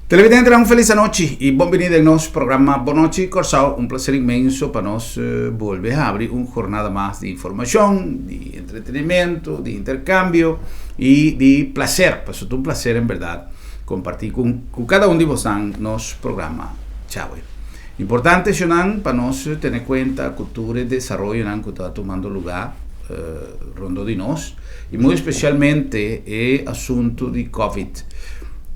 Televidentenan, un felis anochi i bon bini den nos programa Bon Nochi Kòrsou. Un plaser inmenso pa nos bolbe habri un jornada mas di informashon, di entretenimento, di interkambio i di plaser. Pasobra ta un plaser en bèrdat kompartí ku kada un di bosnan nos programa djawe. Importante eshonan pa nos tene kuenta ku tur e desaroyonan ku ta tumando lugá rondó di nos i muy espesialmente e asuntu di Covid.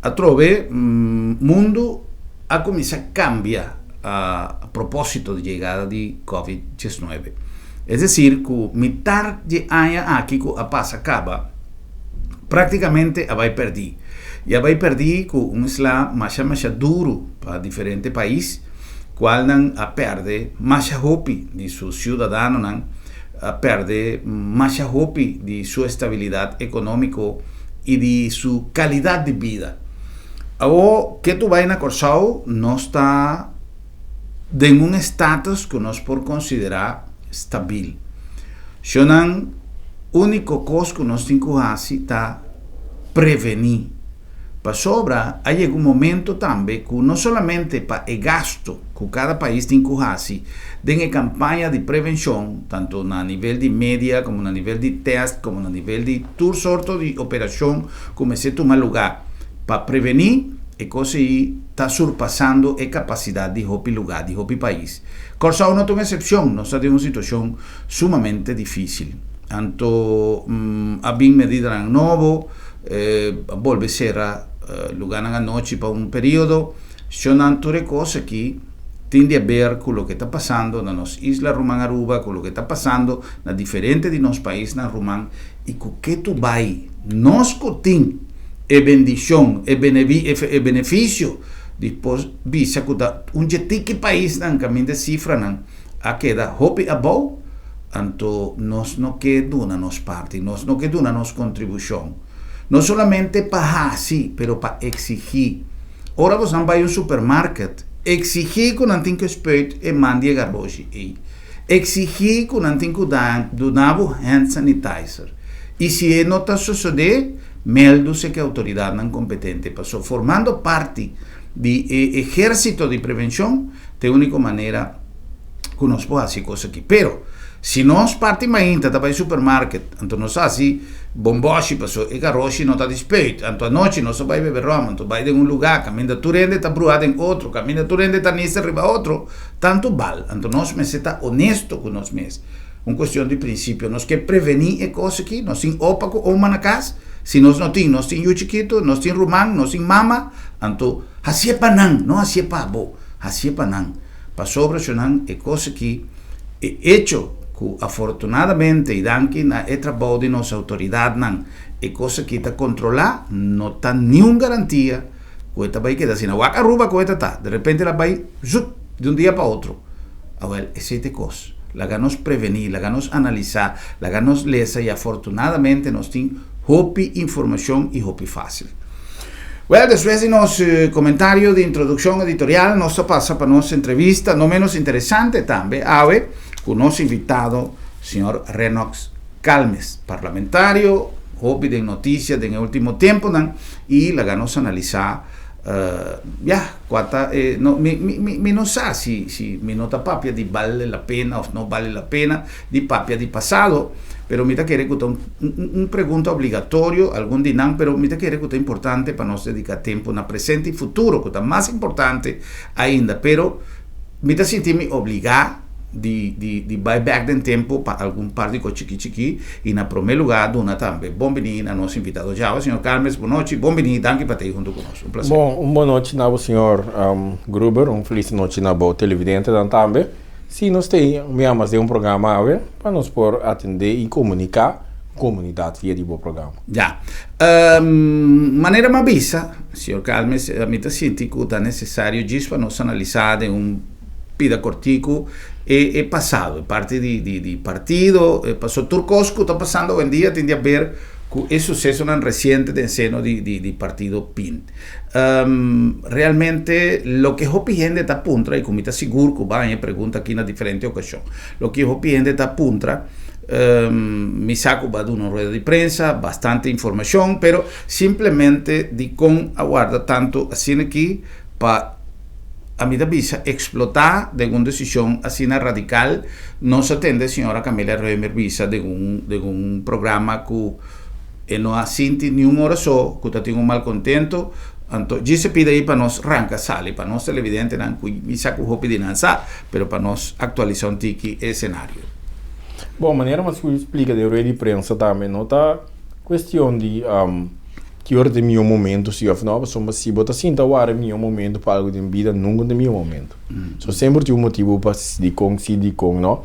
Atrobe mundu a kuminsá kambia a propósito di yegada di Covid diesnuebe. Es desir ku mitar di aña aki ku a pasa kaba práktikamente a bai pèrdí. I a bai pèrdí ku un sla masha masha duru pa diferente pais, kualnan a pèrdè masha hopi di su siudadanonan, a pèrdè masha hopi di su estabilidat ekonómiko i di su kalidat di bida. Awor ke tu bai na Kòrsou nos ta den un estatus ku nos por konsiderá stabil. Shonnan, úniko kos ku nos tin ku hasi ta prevení. Pasobra a yega un momento tambe ku no solamente pa e gasto ku kada pais tin ku hasi den e kampaña di prevenshon, tantu na nivel di media komo na nivel di tèst komo na nivel di tur sorto di operashon ku mester tuma lugá pa prevení, e kos ei ta surpasando e kapasidat di hopi lugá, di hopi pais. Kòrsou no ta un eksepshon, nos ta den un situashon sumamente difísil. Anto a bin medidanan nobo, a bolbe sera lugánan anochi pa un periodo. Shonnan tur e kos aki tin di aber ku loke ta pasando na nos isla ruman Aruba, ku loke ta pasando na diferente di nos paisnan ruman i ku ke tu bai nos ku tin e bendishon, e e benefisio di por bisa ku ta un dje tiki paisnan kaminda e sifranan a keda hopi abou, anto nos no ke duna nos parti, nos no ke duna nos kontribushon. No solamente pa hasi, pero pa eksigí. Ora bosan bai un supermarket, eksigí ku nan tin ku spuit e man di e garboshi ei. Eksigí ku nan tin ku duna bo hand sanitizer. I si e no ta sosodé, mèldu seki outoridatnan kompetente. Pasobra formando parti di e ehérsito di prevenshon ta e úniko manera ku nos por hasi e kos aki. Pero, si nos parti mainta ta bai supermarket, anto nos hasi bomboshi paso e garoshi no ta di spuit, anto anochi nos ta bai bebe ròm, anto bai den un lugá kaminda tur hende ta bruha den otro, kaminda tur hende ta nister riba otro, tantu bal. Anto nos mester ta onesto ku nos mes. Un kuestion di prinsipio. Nos ke prevení e kos aki, nos tin opa ku oma na kas, si nos no tin, nos tin yu chikitu, nos tin ruman, nos tin mama, anto hasié pa nan, no hasié pa bo, hasié pa nan. Pasobra shonnan e kos aki, e echo ku afortunadamente i danki na e trabou di nos outoridatnan e kos aki ta kontrolá, no ta niun garantia ku e ta bai keda asina. Wak Aruba ku e ta ta, de repente el a bai zup di un dia pa otro. Awel, esei ta e kos. Laga nos prevení, laga nos analisá, laga nos lesa i afortunadamente nos tin hopi informashon i hopi fásil. Wèl, despues di nos komentario di introdukshon editorial, nos ta pasa pa nos entrevista, no ménos interesante tambe, awe ku nos invitado, señor Rennox Calmes, parlamentario, hopi den notisia den e último tempunan i laga nos analisá, ya, kua ta e, no, mi, mi, mi, mi no sa si, si mi no ta papia di bale la pena òf no bale la pena di papia di pasado, pero mi ta kere ku ta un, un, un pregunta obligatorio, algun di nan, pero mi ta kere ku ta importante pa nos dediká tempu na presente i futuro, ku ta mas importante ainda. Pero mi ta sinti mi obligá di, di, di bai bèk den tempu pa algun par di kos chikí chikí i na promé lugá duna tambe bon biní na nos invitado djawe, señor Calmes, bon nochi, bon biní, danki pa ta ei huntu ku nos. Un plaser. Bon, un bon nochi na bo señor Gruber, un felis nochi na bo televidentenan tambe. Si nos ta ei un bia mas den un programa awe pa nos por atendé i komuniká ku komunidat via di bo programa. Ya. Manera mi a bisa, señor Calmes, mi ta sinti ku ta nesesario djis pa nos analisá den un pida kortiku e e pasado, e parti di di di partido, e paso tur kos ku ta pasando awendia tin di haber ku e susesonan resiente den seno di di di partido pin. Realmente loke hopi hende ta puntra, i ku mi ta sigur ku bo a haña e pregunta aki na diferente okashon, loke hopi hende ta puntra Mi sa ku bo a duna un rueda di prensa, bastante informashon, pero simplemente dikon a warda tantu asina aki pa ami ta bisa eksplotá den un desishon asina radikal. Nos a tende señora Camila Römer bisa den un den un programa ku e no a sinti niun ora so ku ta tin un malkontento. Anto djis e pidi ei pa nos ranka sali pa nos televidentenan ku mi sa ku hopi di nan sa, pero pa nos aktualisá un tiki e esenario. Bon, manera mas ku splika den rueda di prensa tambe no ta kuestion di ki ora ta e mihó momento si òf no, pasobra si bo ta sinta wara e mihó momento pa algu den bida nunka ta e mihó momento. So semper tin un motibu pa dikon si dikon no.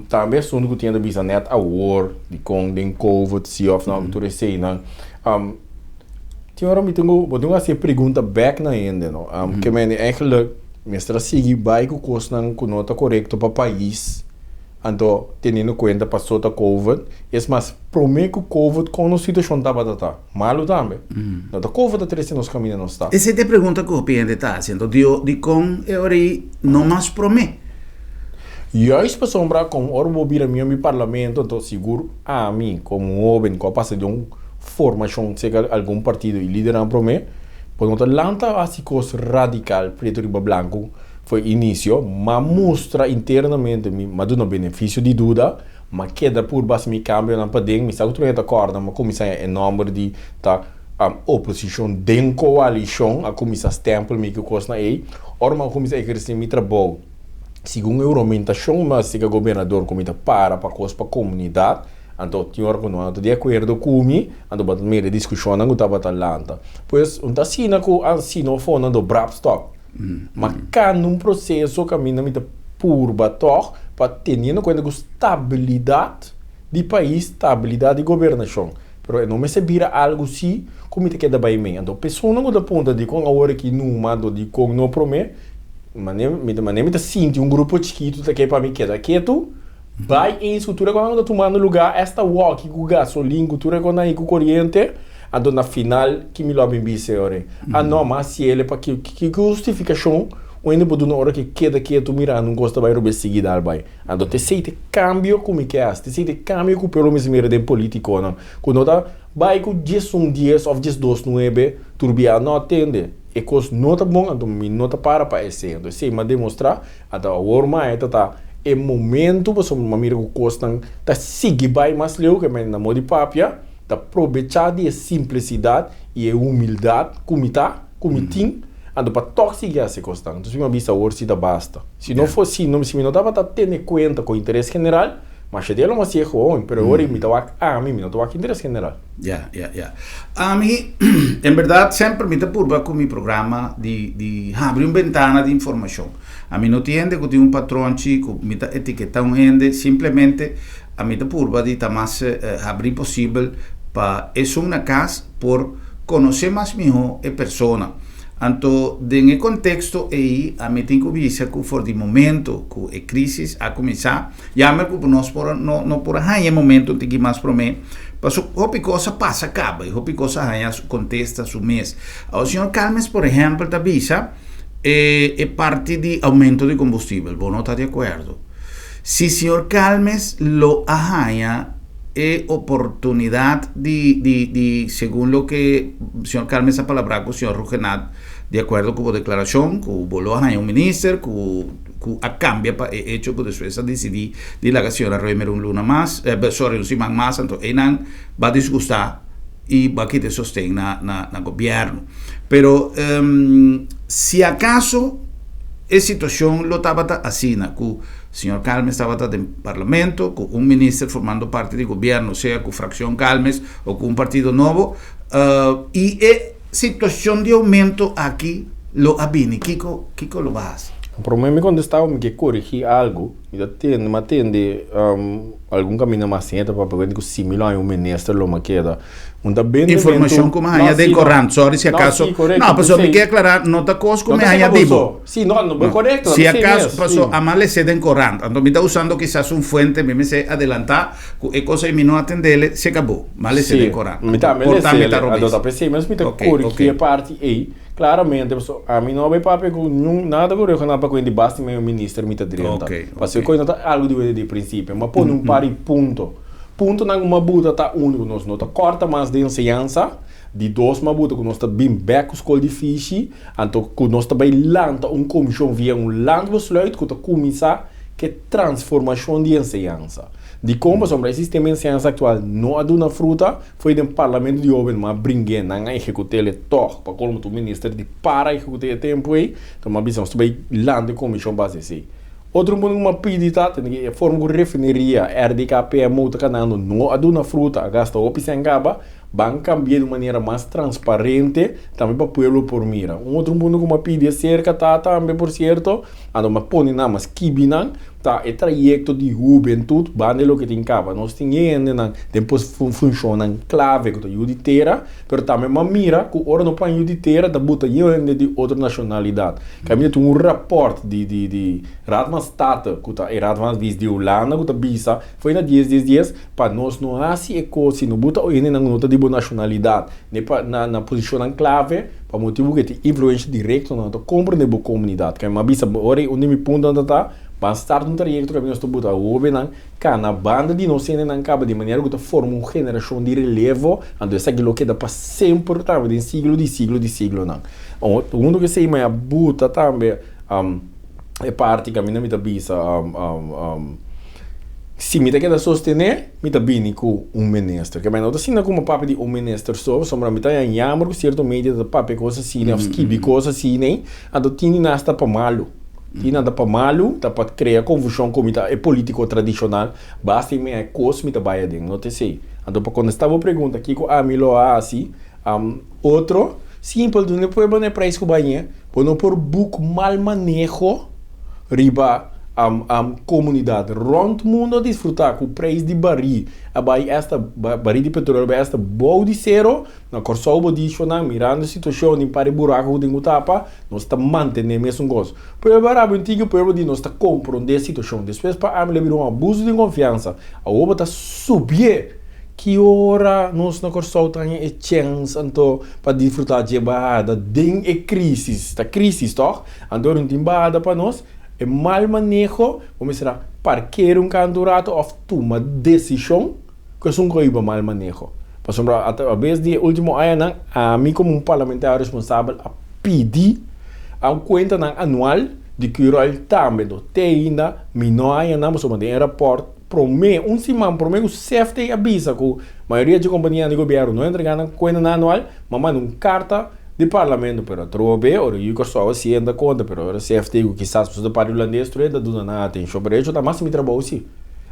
Tambe asuntu ku tin ta bisa nèt awor dikon den covid si òf no tur eseinan. Tin ora mi tin ku bo tin ku hasi e pregunta bèk na hende no. Ke mende eigenlijk mester a sigui bai ku kosnan ku no ta korekto pa pais. Anto, teniendo kuenta pasó ta covid, es mas, promé ku covid kon nos situashon tabata ta? Malu tambe. No ta covid a trese nos kaminda nos ta. Esei ta e pregunta ku hopi hende ta hasi. Anto, dio dikon e ora ei no mas promé? Juist pasobra kon ora bo bira miembro di parlamento, anto sigur ami komo hoben ku a pasa di un formashon serka algun partido i lidernan promé, bo no ta lanta hasi kos radikal pretu riba blanku. Foi inicio, m'a mustra internamente mi, m'a duna beneficio di duda, m'a keda purba haci mi cambionan paden, mi sa cu tur hende ta corda, m'a cuminsa haña e nomber di ta oposicion den coalicion, a cuminsa stempel mi cu cosnan ey, ora m'a cuminsa eherce mi trabou segun e huramentashon m'a haci gobernador cu mi ta para pa cos pa comunidad, anto tin ora cu no ta di acuerdo cu mi, anto bo ta mira e discusionnan cu tabata lanta. Pues, un ta asina cu a sino fonan do brap stop. Ma kanda un proseso kaminda mi ta purba tòg pa teniendo kuenta ku stabilidat di pais, stabilidat di gobernashon. Pero e no mester bira algu si ku mi ta keda bai mei. Anto personanan ku ta puntra dikon awor aki numa anto dikon no promé, mane mi ta mane mi ta sinti un grupo chikitu ta ke pa mi keda ketu, bai eens ku tur e kosnan ku ta tumando lugá, esta wòki ku gasolin ku tur e kosnan ei ku koriente. Anto na final ki mi lo a bin bisa e ora ei? Ah no, ma hasi el pa ki ki hustifikashon un hende por duna ora ke keda ketu mirando un kos ta bai robes sigui dal bai? Anto ta esei ta e kambio ku mi ke hasi, ta esei ta e kambio ku pueblo mester mira den politikonan, ku no ta bai ku diesun dies òf diesdos nuebe tur bia no atende e kos no ta bon anto mi no ta para pa esei. Anto esei mi a demostrá anto awor mai ta ta e momento pasobra mi a mira ku kosnan ta sigui bai mas leu ke mi na modo di papia. Ta probechá di e simplisidat i e humildat ku mi ta, ku mi tin, anto pa tòg sigui hasi kosnan. Entonces mi a bisa awor si ta basta. Si no for si no si mi no tabata tene kuenta ku interes general, masha dia lo mi hasié gewoon, pero awor mi ta wak ami, mi no ta wak interes general. Ya, ya, ya. Ami, en bèrdat semper mi ta purba ku mi programa di di habri un bentana di informashon. Ami no tin hende ku tin un patronchi ku mi ta etiketá un hende, simplemente Ami ta purba di ta mas habrí posibel pa esun na kas por konosé mas mihó e persona. Anto den e konteksto ei ami tin ku bisa ku for di momento ku e krísis a kuminsá, yamer ku nos por no no por a haña e momento un tiki mas promé, paso hopi kos a pasa kaba i hopi kos a haña su kontesta su mes. Awor señor Calmes por ehèmpel ta bisa e e parti di oumento di kombustibel, bo no ta di akuerdo. Si señor Calmes lo a haña e oportunidad di, di, di, segun loke señor Calmes a palabrá ku señor Ruggenaath, di akuerdo ku bo deklarashon, ku bo lo a haña un minister ku, ku a kambia pa e echo ku despues a disidí di laga señora Römer un luna mas, sorry, un siman mas, anto einan ba disgustá i ba kita e sosten na, na, na gobièrnu. Pero si akaso e situashon lo tabata asina ku señor Calmes tabata den parlamento, ku un minister formando parti di gobièrnu, sea ku frakshon Calmes o ku un partido nobo, i e situashon di oumento aki lo a bini, kiko kiko lo ba hasi? Promé mi kontestá bo mi ke korigí algu. Mi ta tende, mi a tende algun kaminda mas siña ta papia ku si mi lo haña un minister lo mi a keda. Un ta bende Informacion ku mi haña den korant, sorry si acaso. No, pasobra mi ke aclara, no ta kos ku mi haña di bo. Si, no, no, korekto. Si acaso, paso a malesé den korant, anto mi ta usando kisas un fuente, mi mester adelantá ku e kos ei mi no atendele, se kabó. Malesé den korant. Mi tambe lesele, anto ta p'esei mes mi ta korigí e parti ei. Claramente, paso ami no a bay papia cu niun nada cu regional pa cu di basta mi minister mi ta drenta. Paso e coy no ta algo di wede di principio. M'a pone un par di punto. Puntonan cu m'a buta ta uno cu nos no ta corta mas den enseñansa, di dos m'a buta cu nos ta bin bek cu scol di fishi, anto cu nos ta bay lanta un comision via un landbesluit cu ta cuminsa cu transformacion di enseñansa. Dicon? Pasobra e sistema di enseñansa actual no a duna fruta. Foi den parlamento di hoben ma bring'é, nan a ehekut'é tòg, pa kolmo tur minister di para ehekut'é e tempu ei, enton m'a bisa nos ta bai lanta e komishon base esei. Otro punto ku m'a pidi ta, tende ku e forma ku refineria RDKPMO ta kanando no a duna fruta, a gasta hopi sèn kaba, ban kambi'é di un manera mas transparente tambe pa pueblo por mira. Un otro punto ku m'a pidi aserka ta tambe por sierto, anto m'a pone nan, m'a skibi nan, Ta e trayekto di hubentut banda e loke tin kaba. Nos tin e hendenan den funshonnan klave ku ta yu di tera, pero tambe bo a mira ku ora no pon yu di tera ta buta yu hende di otro nashonalidat. Kaminda tin un rapòrt di di di Raad van State ku ta e Raad van Advies di Hulanda ku ta bisa foi na dies dies dies pa nos no hasi e kos si no buta hendenan ku no ta di bo nashonalidat ne pa na na posishonnan klave pa motibu ku e tin influensha direkto nan ta komprende bo komunidat. Kaminda mi a bisa ora un di mi puntonan ta ta Ban start un trayekto kaminda nos ta buta hóbennan kana banda di nos hendenan kaba di manera ku ta forma un generashon di relevo, anto esaki lo keda pa semper tambe den siglo di siglo di siglonan. Huntu ku esei mi a buta tambe e parti kaminda mi ta bisa si mi ta keda sostené mi ta bini ku un minister. Ke no ta asina ku mi a papia di un minister so, pasobra mi ta haña yamber ku sierto media ta papia kos asina òf skibi kos asina, anto tin di nan asta pa malu. Tin nan ta pa malu, ta pa krea konfushon ku mi ta e politiko tradishonal, basta i mi e kos mi ta bai aden, no ta esei. Anto pa kontestá bo pregunta kiko ami lo a hasi, otro, simpel, duna e pueblo na e prijs ku bai ñe, bo no por buk mal maneho riba komunidat rònt mundu a disfrutá ku prijs di barí a bai esta, barí di petroleo a bai esta bou di sero. Na Kòrsou bo di shonnan, mirando e situashon di un par di buraku ku tin ku tapa, nos ta mantené mesun kos. Pueblo a rabia un tiki, pueblo di nos ta komprondé e situashon. Despues pa ami lo bira un abuso di konfiansa. Awor bo ta subié! Ki ora nos na Kòrsou ta haña e chèns anto pa disfrutá dje bahada den e krísis? Ta krísis tòg? Anto no tin bahada pa nos? E mal maneho, bo mester a parkera un kantu un ratu òf tuma desishon. Ku esun ku a yuba mal maneho. Pasobra atrabes di e ultimo añanan ami komo un parlamentario responsabel a pidi a un kuentanan anual di Curoil tambe. Enton te ainda mi no a haña nan pasobra den e rapòrt promé un siman promé ku CFT a bisa ku mayoria dje kompanianan di gobièrnu no a entregá nan kuentanan anual, mi a manda un karta di parlamento pero atrobe ora yu Kòrsou a sienta konta pero ora CFT ku kisas pasobra ta parti hulandes tur e ta duna nan atenshon pero echo ta mas mi trabou si.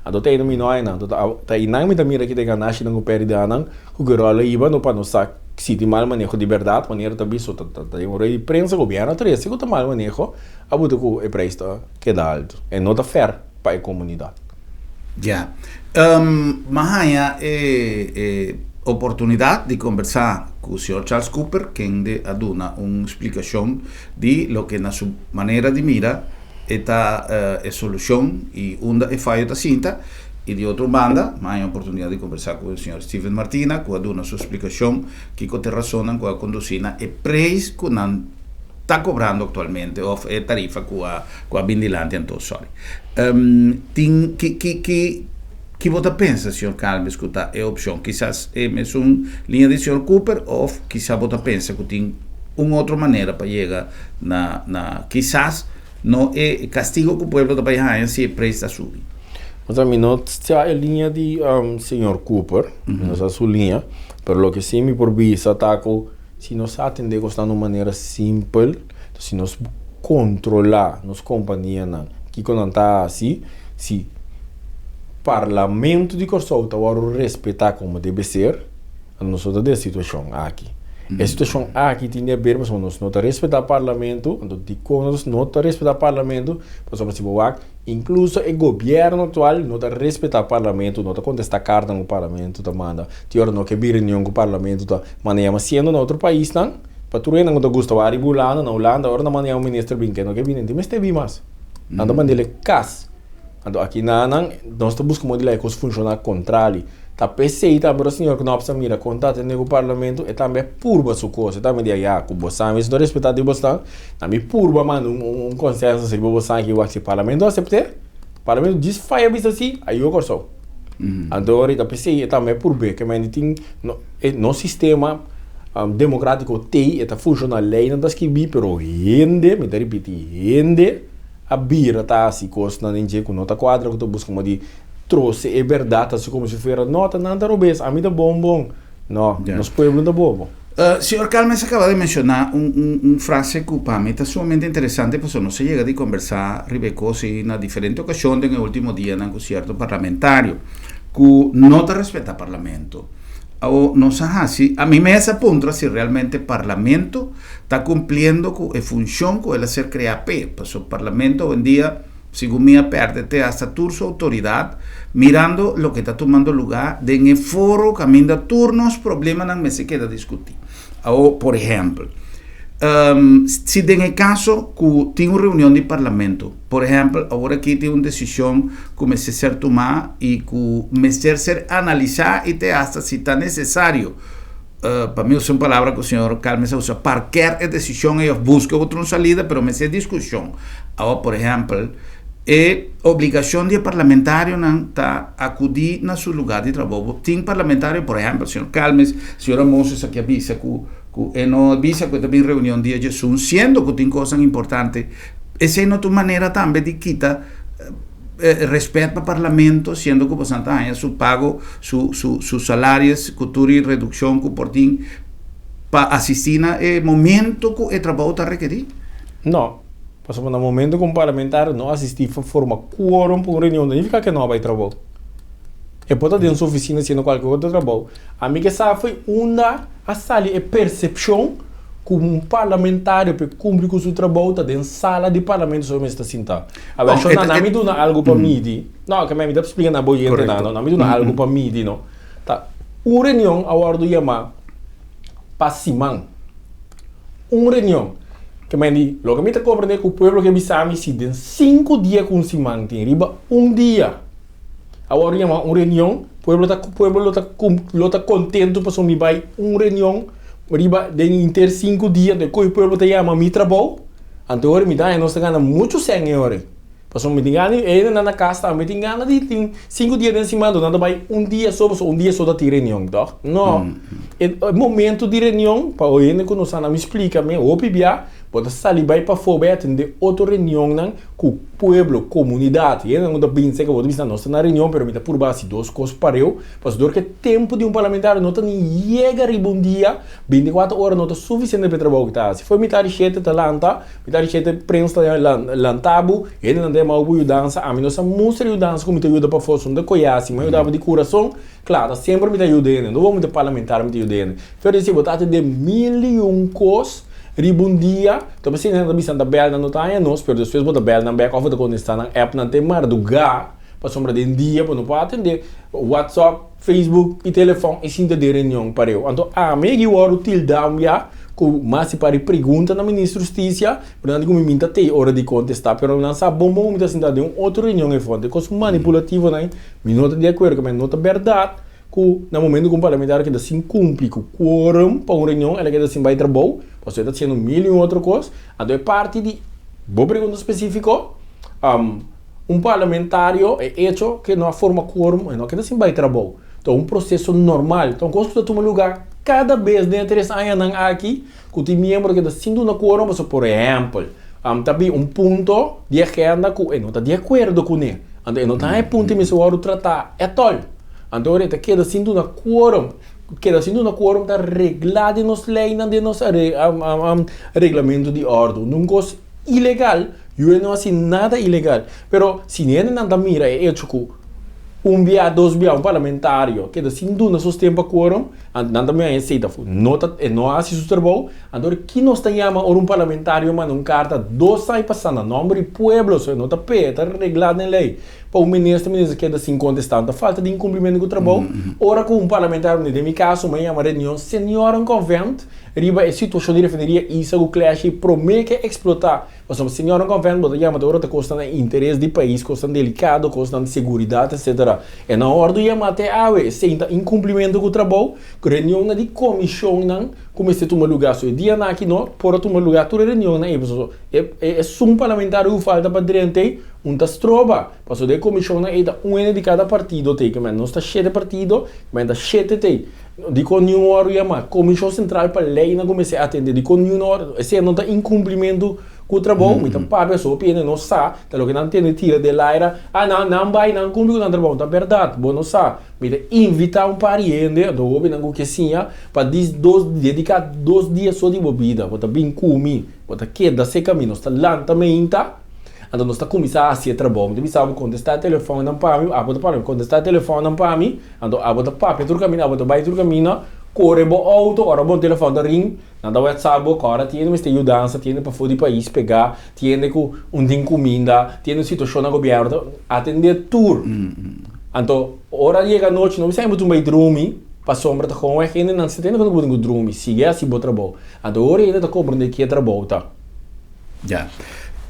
Anto ta einan mi no einan. Anto ta einan mi ta mira kita e ganashinan ku pèrdidanan ku Guerrero a hiba no pa nos sa si tin mal maneho di bèrdat, manera ta bisto ta ta den un rueda di prensa gobièrnu a trese ku ta mal maneho a buta ku e preis ta keda altu. E no ta fèr pa e komunidat. Ya. Mi a haña e e oportunidat di kombersá ku señor Charles Cooper kende a duna un splikashon di loke na su manera di mira E ta e solucion y unda e fayo ta sinta. Y di otro banda, mi a haña oportunidad di conversa cu señor Steven Martina, cu a duna su explicacion kico t'e razonnan cu a conduci na e prijs cu nan ta cobrando actualmente of e tarifa cu a cu a bin dilanti anto. Sorry. Tin ki ki ki ki bo ta pensa, señor Calmes, cu ta e opcion? Kisas e mesun liña di señor Cooper of kisa bo ta pensa cu tin un otro manera pa yega na na kisas no e castigo cu pueblo ta bay haña si e prijs ta subi. Osea mi no sa e liña di señor Cooper, mi no sa su liña, pero loke si mi por bisa ta cu si nos atende cosnan di un manera simpel, si nos controla nos companianan kico nan ta haci, si Parlamento di Corsou ta worde respeta como debe ser, Nos no ta den e situashon aki. E situashon aki tin di haber pasobra nos no ta respetá parlamento, anto dikon nos no ta respetá parlamento? Pasobra si bo wak, inkluso e gobièrnu aktual no ta respetá parlamento, no ta kontestá kartanan ku parlamento ta manda, tin ora no ke bin reunion ku parlamento ta manda yama, siendo na otro paisnan, pa tur hende ku ta gusta wak riba Hulanda, na Hulanda ora nan manda yama un minister bin ke no ke bini, nan tin mester bin mas, nan ta mand'el e kas. Anto aki na nan nos ta buska modo di laga e kos funshoná kontrali. Ta p'esei tambe ora señor Knops a mira kon ta atendé ku parlamento, e tambe a purba su kos. E tambe di a ya, ku bosan mes no respetá di bosnan, na mi purba manda un konsensus riba bosan aki wak si parlamento asept'é. Parlamento djis faya bisa si, ayó Kòrsou. Anto ora ta p'esei e tambe a purb'é, ke mende tin nos sistema demokrátiko t'ei, e ta funshoná, leinan ta skibí, pero hende, mi ta ripití, hende a bira ta hasi kosnan den dje ku no ta kuadra, ku ta buska modo di trose e bèrdat hasi komo si fuera, no, ta nan ta robes, ami ta bon bon. No, nos pueblo no ta bobo. Señor Calmes a caba di menciona un frase cu pa mi ta sumamente interesante pasobra nos a yega di conversa riba e cos y na diferente ocasion den e ultimo dianan cu cierto parlamentario cu no ta respeta parlamento. Awo nos a haci, ami mes a puntra si realmente parlamento ta cumpliendo cu e funcion cu el a ser crea p'e, pasobra parlamento awendia, Segun mi a perde te hasta tur su autoridad, mirando loke ta tumando luga den e foro caminda tur nos problemanan mester keda discuti. Awo, por ehempel, si den e caso cu tin un reunion di parlamento, por ehempel, awor aki tin un decision cu mester ser tuma y cu mester ser analisa y te hasta si ta necesario, Pa mi usa un palabra ku señor Calmes a usa, parker e desishon ei òf buska otro un salida, pero mester diskushon. Awor, por ehèmpel, e obligashon di e parlamentarionan ta akudí na su lugá di trabou. Bo tin parlamentario, por ehèmpel, señor Calmes, señora Moses aki a bisa ku ku e no a bisa ku e ta bin reunion dia djesun, siendo ku tin kosnan importante. Esei no ta un manera tambe di kita Respet pa parlamento siendo cu bosan ta haña su pago, su su su salarios cu tur y reduccion cu por tin pa asisti na e momento cu e trabou ta rekeri? No, pasobra na momento cu un parlamentario no asisti pa forma quorum pa un reunion no significa cu e no a bay trabou. E por ta den su oficina haciendo cualkier otro trabou. Ami ke sa foi unda a sali e percepcion cu un parlamentario pa e cumpli cu su trabou ta den sala di parlamento so e mester ta sinta. Awel, Bon, na e, mi duna algu pa midi. No, ke mi ta splika na bo yentenan, Correcto. no, na mi duna algu pa midi, no. Ta un reunion a wordo yama pa siman. Un reunion. Ke men di, loke mi ta comprende ku pueblo ke bisa mi si den sinku dia ku un siman tin riba un dia a wordo yama un reunion, pueblo ta pueblo lo ta lo ta contento pasobra mi bai un reunion riba den inter sinku dia, de ku e pueblo ta yama mi trabou. Anto ora mi ta haña nos ta gana muchu sèn e ora ei. Pasobra mi tin gana di e hendenan na kas tambe tin gana di tin sinku dia den siman nan ta bai un dia so pasobra un dia so ta tin reunion tòg? No. E momento di reunion pa e hende ku no sa nan mi splika mi hopi bia bo ta sali bai pafó bai atendé otro reunionnan ku pueblo, komunidat. Hendenan ku ta bin serka bo ta bisa nos ta na reunion pero mi ta purba hasi dos kos pareu pasobra dor ku e tempu di un parlamentario no ta ni yega riba un dia. Binticuatro ora no ta suficiente pa e trabou ki ta hasi. Foi mitad di shete ta lanta, mitad di shete prens ta lanta bo, hendenan ta yama bo pa yudansa, ami no sa mustra yudansa ku mi ta yuda pafó, so mi ta koyá si, mi a yuda bo di kurason, kla, ta semper mi ta yuda hende, no bo mi ta parlamentario mi ta yuda hende. Pero si bo ta atendé mil i un kos riba un dia, ta por esei nan ta bisa nan ta bèl nan no ta haña nos, pero despues bo ta bèl nan bèk òf bo ta kontestá nan app nan te mardugá, pasobra den dia bo no por atendé whatsapp. Facebook i telefòn i sinta den reunion pareu. Anto ami a wòrdu tilda un bia ku mas di par di pregunta na Minister Hustisia, pero nan di ku mi minta tei ora di kontestá, pero nan sa bon bon ku mi ta sinta den un otro reunion ei for. E kos manipulativo nan mi no ta di akuerdo ku mi, no ta bèrdat ku na momento ku un parlamentario keda sin kumpli ku quorum pa un reunion el a keda sin bai trabou, pasobra e ta hasiendo mil i un otro kos. Anto e parti di bo pregunta spesífiko, Un parlamentario, e echo ke no a forma quorum, e no keda sin bai trabou. Ta un proseso normal. Ta un kos ku ta tuma luga kada bes den e tres añanan aki ku tin miembro keda sin duna quorum pasobra, por ehèmpel, ta bin un punto di agenda ku e no ta di akuerdo kuné. Anto e no ta haña e punto i mester wòrdu tratá ètòl. Anto ora e ta keda sin duna quorum. Keda sin duna quorum ta reglá den nos leinan, den nos reglamento di òrdu. Un kos ilegal, yu no hasi nada ilegal. Pero si hendenan ta mira e echo ku un bia, dos bia un parlamentario keda sin duna sosten pa quorum, anto nan ta mira esei ta no ta e no hasi su trabou. Anto ora ki nos ta yama ora un parlamentario manda un karta dos aña pasá na nomber di pueblo, so e no ta p'e, e ta reglá den lei, pa un minister, minister keda sin kontestá, no ta falta di inkumplimentu ku trabou. Ora ku un parlamentario, den mi kaso, mi a yama reunion, Señor, un konvent. riba e situashon di refineria Isa ku Clash i promé ke eksplotá. Pasobra señornan Convent bo ta yama ta ora ta kosnan na interes di pais, kosnan delikado, kosnan di seguridat etcetera. E no a wòrdu yamá te awe. Esei ta inkumplimentu ku trabou. Reunionnan di komishonnan ku mester tuma lugá. So e dianan aki no por a tuma lugá tur e reunionnan ei pasobra e esun parlamentario ku falta pa drenta ei un ta stroba. Pasobra e komishonnan ei ta un hende di kada partido tei. Kimen nos ta shete partido, kimen ta shete tei. Dikon niun wòrdu yamá? Komishon Sentral pa Leinan ku mester atendé, dikon niun no wòrdu? Esei no ta inkumplimentu ku trabou? Mi ta papia so hopi hende no sa, ta loke nan tende tira den laira, ah nan nan bai nan kumpli ku nan trabou, ta bèrdat, bo no sa. Mi ta invitá un par di hende, anto hopinan ku ke siña, pa dis dos dediká dos dia so di bo bida, bo ta bin ku mi, bo ta keda serka mi, nos ta lanta meinta. Anto nos ta kuminsá hasi e trabou. Mi ta bisa bo kontestá e telefònnan pa mi, abo ta papia, kontestá e telefònnan pa mi. Anto abo ta papia tur kaminda, abo ta bai tur kaminda, kore bo outo, ora bo telefòn ta ring, nan ta whatsapp bo, kòrda tiende mester yudansa, tiende pafó di pais pegá, tiende ku un tin kuminda, tiende un situashon na gobièrnu, ta atendé tur. Anto ora yega anochi no bisa bo tin bai drumi, pasobra ta kon wèg hendenan si tende ku bo tin ku drumi, sigui hasi bo trabou. Anto ora hende ta komprendé ke trabou ta. Ya.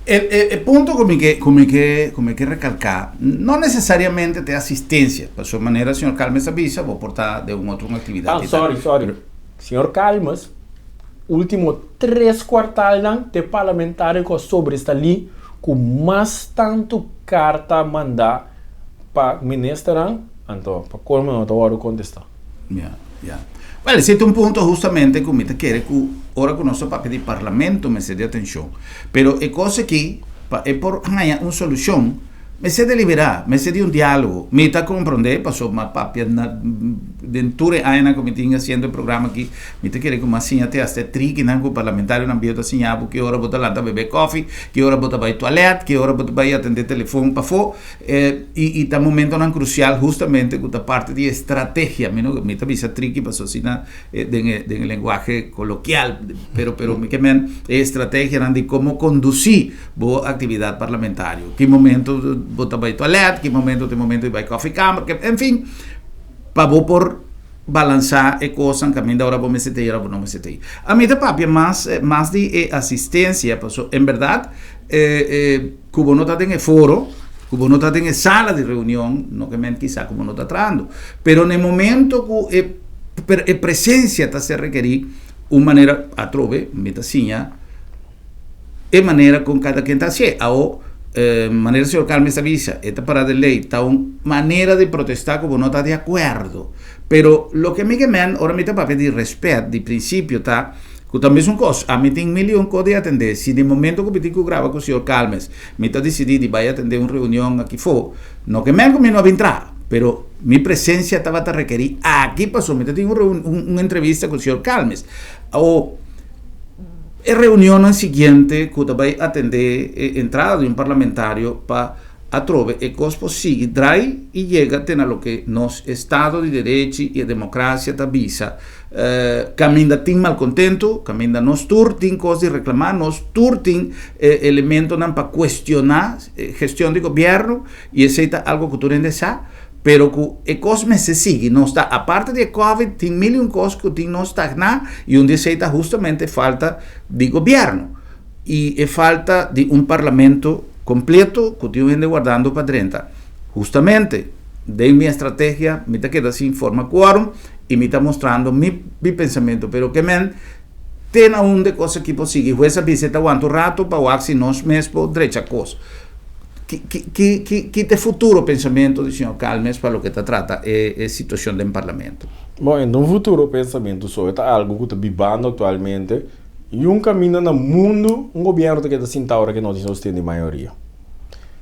E, e, e punto ku mi ke, ku mi ke, ku mi ke rekalká, no nesesariamente ta e asistensia. Pasobra manera señor Calmes a bisa, bo por ta den un otro un aktividat Ah, i tal. sorry, sorry. Pero. Señor Calmes, último tres kuartalnan ta e parlamentario ku a sobresalí ku mas tantu karta mandá pa ministernan, anto pa kolmo no ta wòrdu kontestá. Ya, ya. Wel, esei ta un punto hustamente ku mi ta kere ku ora ku nos ta papia di parlamento mester di atenshon. Pero e kos aki, pa e por haña un solushon, mester deliberá, mester di un diálogo. Mi ta komprondé pasobra mi a papia na den tur e añanan ku mi tin hasiendo e programa aki, mi ta kere ku mi a siña te asta e trikinan ku parlamentarionan bieu ta siña bo ki ora bo ta lanta bebe kòfi, ki ora bo ta bai tualèt, ki ora bo ta bai atendé telefon pafó. I i ta momentonan krusial hustamente ku ta parti di e strategia. Mi no mi ta bisa triki pasobra asina den e den e lenguahe kolokial, pero pero mi ke men e estrategianan di komo kondusí bo aktividat parlamentario. Ki momento bo ta bai tualèt, ki momento ta e momento di bai kòfikamer, ke enfin pa bo por balansá e kosnan kaminda ora bo mester ta ei ora bo no mester ta ei. Ami ta papia mas mas di e asistensia pasobra en bèrdat e e. Ku bo no ta den e foro, ku bo no ta den e sala di reunion, no ke men kisa ku bo no ta trahando. Pero na e momento ku e e presensia ta ser rekerí, un manera, atrobe mi ta siña e manera kon kada ken ta hasié. Awo, manera señor Calmes ta bisa, e ta pará den lei, ta un manera di protestá ku bo no ta di akuerdo. Pero loke mi ke men ora mi ta papia di rèspèt, di prinsipio ta, Ku ta mesun kos, ami tin mil i un kos di atendé. Si di momento ku mi tin ku graba ku señor Calmes, mi ta disidí di bai atendé un reunion aki fo, no ke men ku mi no a bin traha, pero mi presensia tabata rekerí aki pasobra mi ta tin un un entrevista ku señor Calmes. Awor, e reunionnan siguiente ku ta bai atendé e entrada di un parlamentario pa Atrobe e kos por sigui drai i yega te na loke nos estado di derechi i e demokrasia ta bisa. Kaminda tin malkontentu, kaminda nos tur tin kos di reklamá, nos tur tin elementonan pa kuestioná gestion di gobièrnu i esei ta algu ku tur hende sa, pero ku e kos mester sigui. Nos ta, aparte di e covid, tin mil i un kos ku tin nos stagná i un di esei ta hustamente falta di gobièrnu i e falta di un parlamento Completo cu tin un hende wardando pa drenta. Hustamente, den mi estrategia mi ta keda sin forma quorum y mi ta mostrando mi mi pensamento, pero ke men te na unda e cos aki por sigui. Hues a bisa e ta wanta un rato pa wak si nos mes por drecha cos. Ki ki ki ki ki ta e futuro pensamento di señor Calmes pa loke ta trata e e situacion den parlamento? Bon, e no un futuro pensamento so, e ta algo cu ta bibando actualmente. I un kaminda na mundu un gobièrnu ta keda sintá ora ke no tin sosten di mayoria.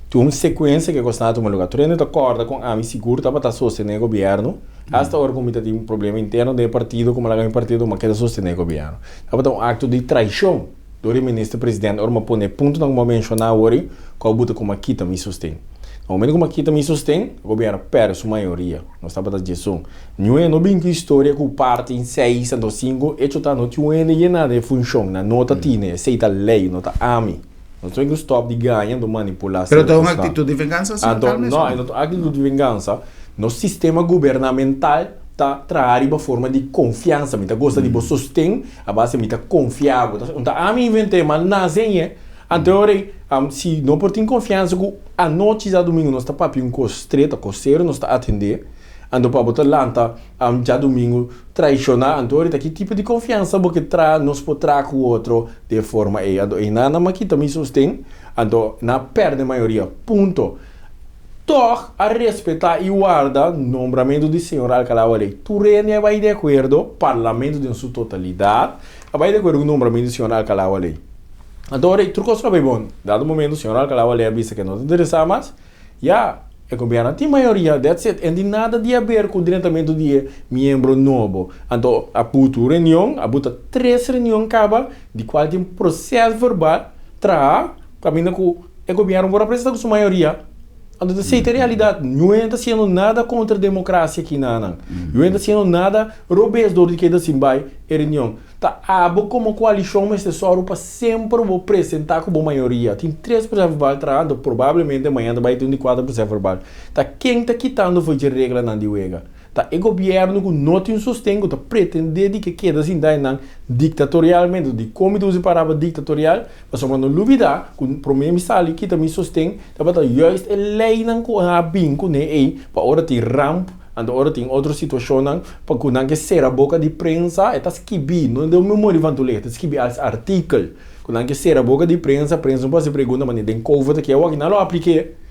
Tin un sekuensia ke kos nan a tuma lugá. Tur hende ta kòrda kon ami sigur tabata sostené gobièrnu, asta ora ku mi ta tin un problema interno den e partido ku mi a laga mi partido, mi a keda sostené gobièrnu. Tabata un akto di traishon dor di minister presidente ora mi a pone e puntonan ku mi a menshoná awor ei ku a buta ku mi a kita mi sosten. Na momento ku mi a kita mi sosten, gobièrnu a pèrdè su mayoria. Nos tabata djesun. Ñue no bin ku historia ku parti in seis anto sinku, echo ta no tin un hende yena den e funshon, nan no ta tine, esei ta lei, no ta ami. Nos tin ku stòp di gaña anto manipulá Pero ta un aktitut di vengansa, señor Anto, Calmes, no, o e no ta un aktitut di vengansa. Nos sistema gubernamental. Ta traha riba forma di konfiansa. Mi ta gosta di bo sosten a base mi ta konfia bo. Ta un ta ami invent'é, ma nase ñe. Anto e ora ei, si no por tin konfiansa ku anochi djadumingu nos ta papia un kos stret, kos serio nos ta atendé, anto pa bo ta lanta djadumingu traishoná, anto ora ei ta ki tipo di konfiansa bo ke traha, nos por traha ku otro den e forma ei. Anto einan nan a kita mi sosten, anto nan a pèrdè mayoria. Punto. Tòg a respetá i warda nombramentu di señor Alcalá Waley. Tur hende a bai di akuerdo, parlamento den su totalidat a bai di akuerdo ku nombramentu di señor Alcalá Waley. Anto ora tur kos a bai bon, dado momento señor Alcalá Waley a bisa ke no ta interesá mas, ya, e gobièrnu a tin mayoria, that's it, en tin nada di haber ku drentamentu di e miembro nobo. Anto a buta un reunion, a buta tres reunion kaba, di kual tin proses verbal traha kaminda ku E gobierno por a presenta cu su mayoria. Anto ta esey ta e realidad. Ñuen ta haciendo nada contra democracia aki na nan. Ñuen ta haciendo nada robes door di keda sin bay e reunion. Ta abo como coalicion mester soru pa semper bo presenta cu bo mayoria. Tin tres proces verbal trahando, probablemente mañana ta bay tin un di cuater proces verbal. Ta ken ta kitando for dje reglanan di wega? Ta e gobierno cu no tin sosten cu ta pretende di ke keda sinta einan dictatorialmente. Dicon mi ta usa e palabra dictatorial? Pasobra no lubida cu prome mi sali kita mi sosten tabata juist e leynan cu a bin cune ey pa ora tin ramp anto ora tin otro situacionnan pa cu nan ke cera boca di prensa e ta skibi no den memoria van Toelicht e ta skibi als artikel cu nan ke cera boca di prensa, prensa no por haci pregunta mane den covid aki awor aki nan lo aplike.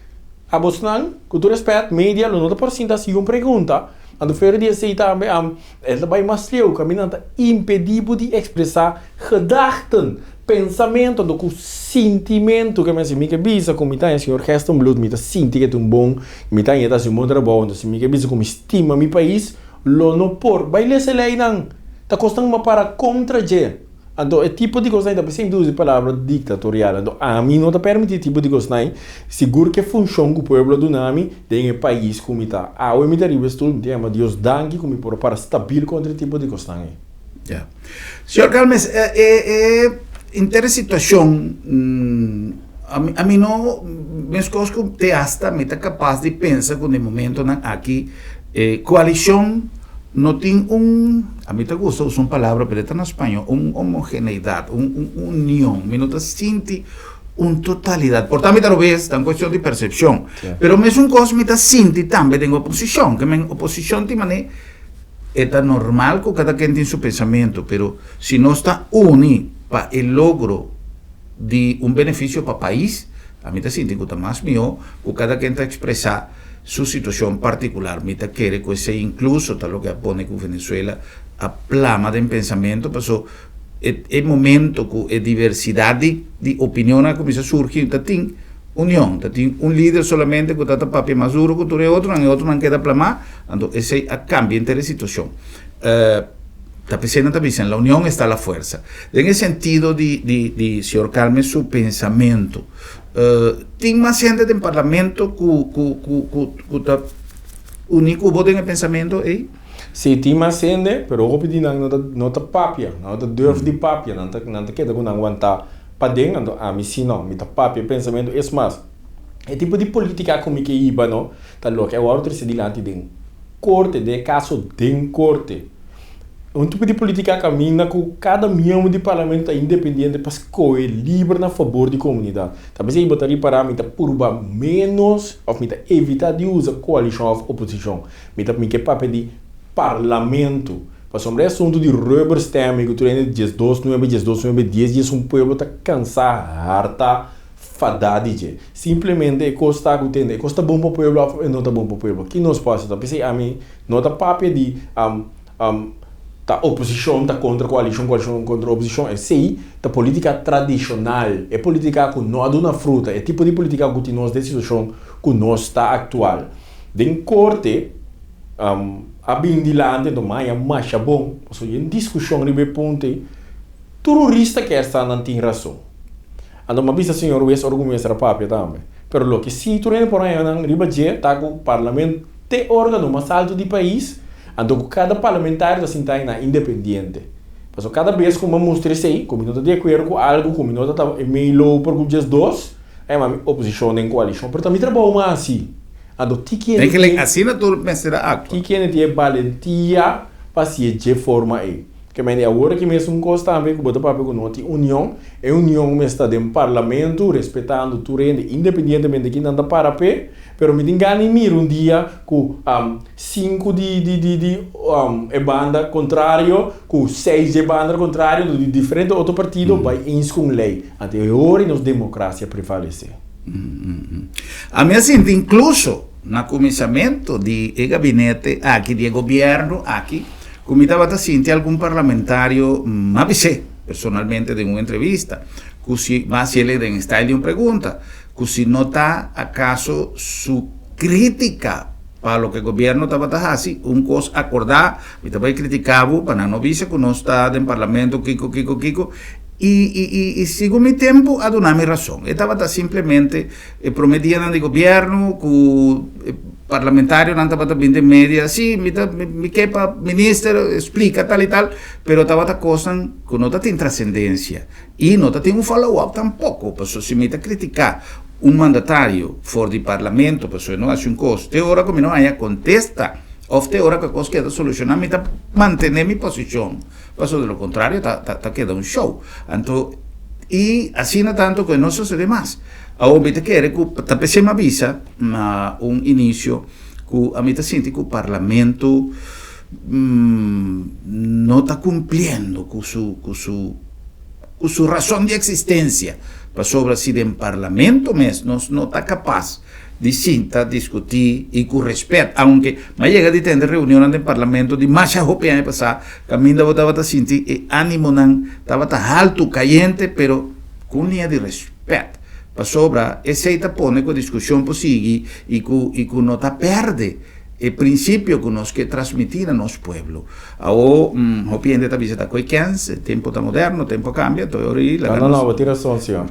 Abosnan, ku tur respet, media lo no ta por sinta hasi un pregunta. Anto fuera di esei tambe el ta bai mas leu, kaminda nan ta impedí bo di ekspresá gedachten, pensamentu, anto ku sintimentu. Ke men si mi ke bisa ku mi ta haña señor Gerstenbluth, mi ta sinti ke ta un bon, mi ta haña e ta hasi un bon trabou, anto si mi ke bisa ku mi stima mi pais, lo no por. Bai lesa e leinan. Ta kosnan bo a para kontra dje. Anto e tipo di kosnan ta p'esei mi ta usa e palabra dictatorial. Anto ami no ta permiti e tipo di kosnan, sigur ku e funshon ku pueblo a duna mi den e pais ku mi ta. Awe mi ta riba e stul, mi ta yama Dios danki ku mi por a para stabil kontra e tipo di kosnan ei. Ya. Señor Calmes, e e inter e situashon, ami ami no, meskos ku te asta mi ta kapas di pensa ku na e momentonan aki e koalishon No tin un, a mi ta gusta usa un palabra pero e ta na spañó, un homogeneidad, un union. Mi no ta sinti un totalidad. Por ta mi ta robes, ta un cuestion di percepcion. Pero mesun cos mi ta sinti tambe den oposicion. Ke men oposicion tin mane e ta normal cu cada ken tin su pensamento, pero si nos ta uni pa e logro di un beneficio pa pais, a mi ta sinti cu ta mas miho cu cada ken ta expresa su situacion particular. Mi ta kere cu esey incluso ta loke a pone cu Venezuela a plama den pensamento, paso e e momento cu e diversidad di di opinionnan a cuminsa surgi ta tin union, ta tin un lider solamente cu ta ta papia mas duro cu tur e otronan, e otronan keda plama, anto esey a cambia henter e situacion. Ta p'esey nan ta bisa en la union esta la fuerza. Den e sentido di di di señor Calmes su pensamento, Tin mas hende den parlamento ku ku ku ku ku ta uní ku bo den e pensamentu ei? Sí, tin mas hende, pero hopi di nan no ta no ta papia, nan no ta durf di papia, nan ta nan ta keda ku nan wantá paden, anto ami sí no, mi ta papia e pensamentu. Es mas, e tipo di polítika ku mi ke hiba no ta loke a wòrdu trese dilanti den korte, den e kaso den korte. Un tipo di politica caminda cu cada miembro di parlamento ta independiente pa scohe liber na fabor di comunidad. Ta p'esey bo ta ripara mi ta purba menos of mi ta evita di usa coalicion of oposicion. Mi ta mi ke papia di parlamento. Pasobra e asunto di rubber stamping cu tur hende 12 nuebe, 12 nuebe, dies dies un pueblo ta cansa, harta, fada di dje. Simplemente e cos ta cu tende e cos ta bon pa pueblo of e no ta bon pa pueblo. Ki nos por haci ta? P'esey ami No ta papia di ta oposishon ta kontra koalishon, koalishon kontra oposishon. Esei ta politika tradishonal, e politika ku no a duna fruta, e tipo di politika ku tin nos den situashon ku nos ta aktual. Den korte a bin dilanti anto maya masha bon, pasobra yen diskushon riba e punto ei, tur hurista kier sa nan tin rason. Anto mi a bisa señor Wes ora ku mi mester a papia tambe. Pero loke si tur hende por haña nan riba dje ta ku parlamento t'e organo mas alto di pais, anto ku kada parlamentario ta sinta einan independiente. Pasobra kada bes ku mi a mustra esei, ku mi no ta di akuerdo ku algu, ku mi no ta ta e mei loper ku djes dos, a yama mi oposishon den koalishon. Pero ta mi trabou mi a hasi. Anto ti kende tin. Asina tur mester a aktua. Ti kende tin e balentia pa hasié dje forma ei. Ke mende awor aki mes un kos tambe ku bo ta papia ku no tin union. E union mester ta den parlamento respetando tur hende independientemente kin nan ta para p'e. Pero mi tin gana di mira un dia ku sinku di di di di e banda kontrario ku seis di e banda kontrario di diferente otro partido bai eens ku un lei. Anto e ora nos demokrasia prevalesé. Ami a sinti inkluso na kuminsamentu di e gabinete aki, di e gobièrnu aki, ku mi tabata sinti algun parlamentario m'a bis'é personalmente den un entrevista ku si mas el den style di un pregunta, ku si no ta akaso su krítika pa loke gobièrnu tabata hasi, un kos akordá, mi ta bai kritiká bo pa nan no bisa ku nos ta den parlamento kiko kiko kiko, i i i i segun mi tempu a duna mi rason. E tabata simplemente e promé dianan di gobièrnu ku e parlamentarionan tabata bin den media, sí, mi ta mi ke pa minister splika tal i tal, pero tabata kosnan ku no ta tin trasendensia. I no ta tin un follow up tampoco, pasobra si mi ta critica un mandatario for di parlamento pasobra e no haci un cos, te ora cu mi no haya contesta of te ora cu e cos keda soluciona mi ta mantene mi posicion, pasobra de lo contrario ta ta keda un show. Anto i asina tanto cu e no sosode mas. Awor mi ta kere cu ta p'esei mi a bisa na un inicio cu ami ta sinti cu parlamento no ta cumpliendo cu su cu su cu su razon di existencia, pasobra si den parlamento mes nos no ta capaz di sinta discuti y cu respet, aunke mi a yega di tende reunionnan den parlamento di masha hopi aña pasa, caminda bo tabata sinti e animonan tabata haltu, cayente, pero cu un liña di respet, pasobra esey ta pone cu e discusion por sigui y cu y cu no ta perde. E prinsipio ku nos ke transmití na nos pueblo. Awo hopi hende ta bisa ta koe kens, e tempu ta moderno, tempu a kambia, toi ora i laga nos. No, no, bo tin rason, señor.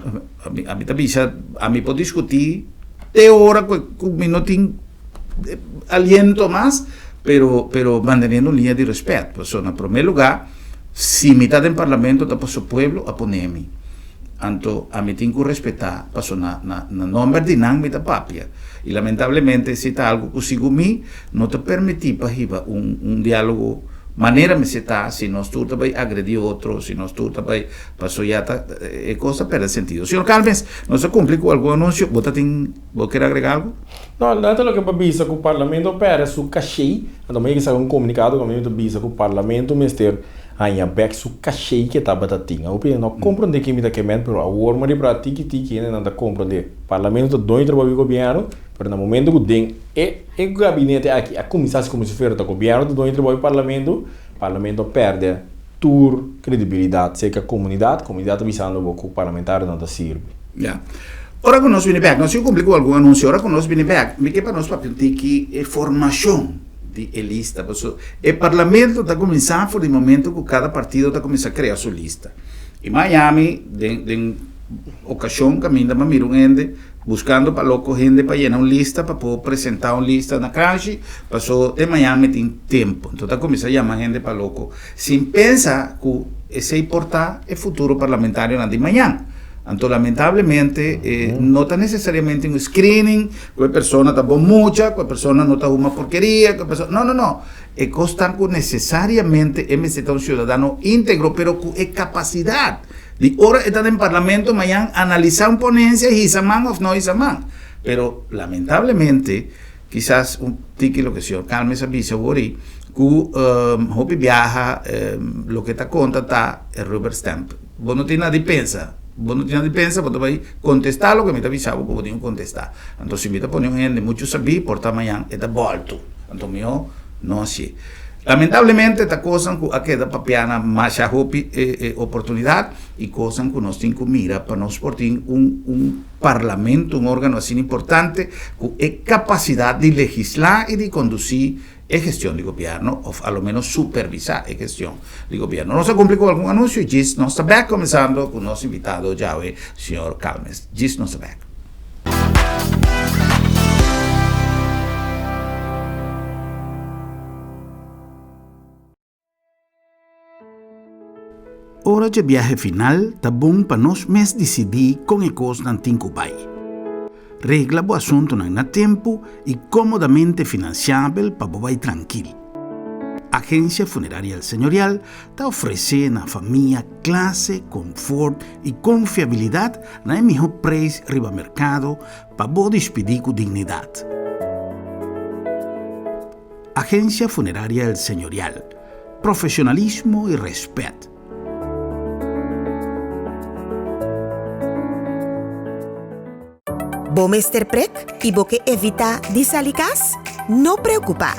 Ami ta bisa, ami por diskutí te ora ku mi no tin aliento mas, pero, pero manteniendo un liña di rèspèt. Pasobra na promé lugá, si mi ta den parlamento ta pasobra pueblo a pone mi. Anto ami tin ku respetá, pasobra na na nòmber di nan mi ta papia. I lamentablemente esei ta algu ku sigun mi no ta permití pa hiba un un diálogo manera mester ta si nos tur ta bai agredí otro, si nos tur ta bai pasobra ya ta e kos ta pèrdè sentido. Señor Calmes, nos a kumpli ku algun anunsio, bo ta tin bo kier agregá algu? No, nan ta loke pa bisa ku Parlamento a pèrdè su kashei, anto mi a yega saka un komunikado ku mi ta bisa ku Parlamento mester haña bèk su kashei ke tabata tin. Hopi hende no komprondé ke mi ta ke mènt, pero awor mi ripará tiki tiki hendenan ta komprondé. Parlamento ta doño trabou di gobièrnu, pero na momento ku den e e gabinete aki a kuminsá hasi komo si fuera ta gobièrnu ta doño trabou di parlamento, parlamento a pèrdè tur kredibilidat serka komunidat, komunidat ta bisando bo ku parlamentarionan ta sirbi. Ya. Ora ku nos bini bèk, nos tin kumpli ku algun anunsio, ora ku nos bini bèk, mi ke pa nos papia un tiki e formashon di e lista, pasobra e parlamento ta kuminsá for di momento ku kada partido ta kuminsá krea su lista. I Miami den den okashon kaminda mi a mira un hende buskando pa loko hende pa yena un lista pa por presentá un lista na Kranshi, pasobra den Miami tin tempu. Enton ta kuminsá yama hende pa loko sin pensa ku esei por ta e futuro parlamentarionan di mañan. Anto lamentablemente e no ta necesariamente un screening cu e persona ta bon mucha, cu e persona no ta huma porkeria, cu e persona, no, no, no. E cos ta cu necesariamente e mester ta un ciudadano integro, pero cu e capacidad di ora e ta den parlamento mañan analisa un ponencia, hisa man of no hisa man. Pero lamentablemente, kisas un tiki loke señor Calmes a bisa awor-i, cu hopi biaha loke ta conta ta e rubber stamp. Bo no tin nada di pensa. Bo no tin nada di pensa, bo ta bai kontestá loke mi ta bisa bo ku bo tin ku kontestá. Anto si mi ta pone un hende muchu sabí, por ta mañan e ta bòltu. Anto mihó no hasié. Lamentablemente ta kosnan ku a keda papiá na masha hopi oportunidat i kosnan ku nos tin ku mira pa nos por tin un un parlamento, un órgano asina importante ku e kapasidat di legislá i di kondusí e gestion di gobierno of a lo menos supervisa e gestion di gobierno. Nos a cumpli cu algun anuncio y djis nos ta bek comenzando cu nos invitado djawe, señor Calmes. Djis nos ta bek. Ora dje biahe final ta bon pa nos mes disidí kon e kosnan tin ku bai. Regla bo asuntunan na tempu i kómodamente finansiabel pa bo bai trankil. Agensia Funeraria El Señorial ta ofresé na famia klase, konfort i konfiabilidat na e mihó preis riba merkado pa bo dispidí ku dignidat. Agensia Funeraria El Señorial, Profesionalismo i rèspèt. Bo mester prek i bo ke evitá di sali kas? No preokupá!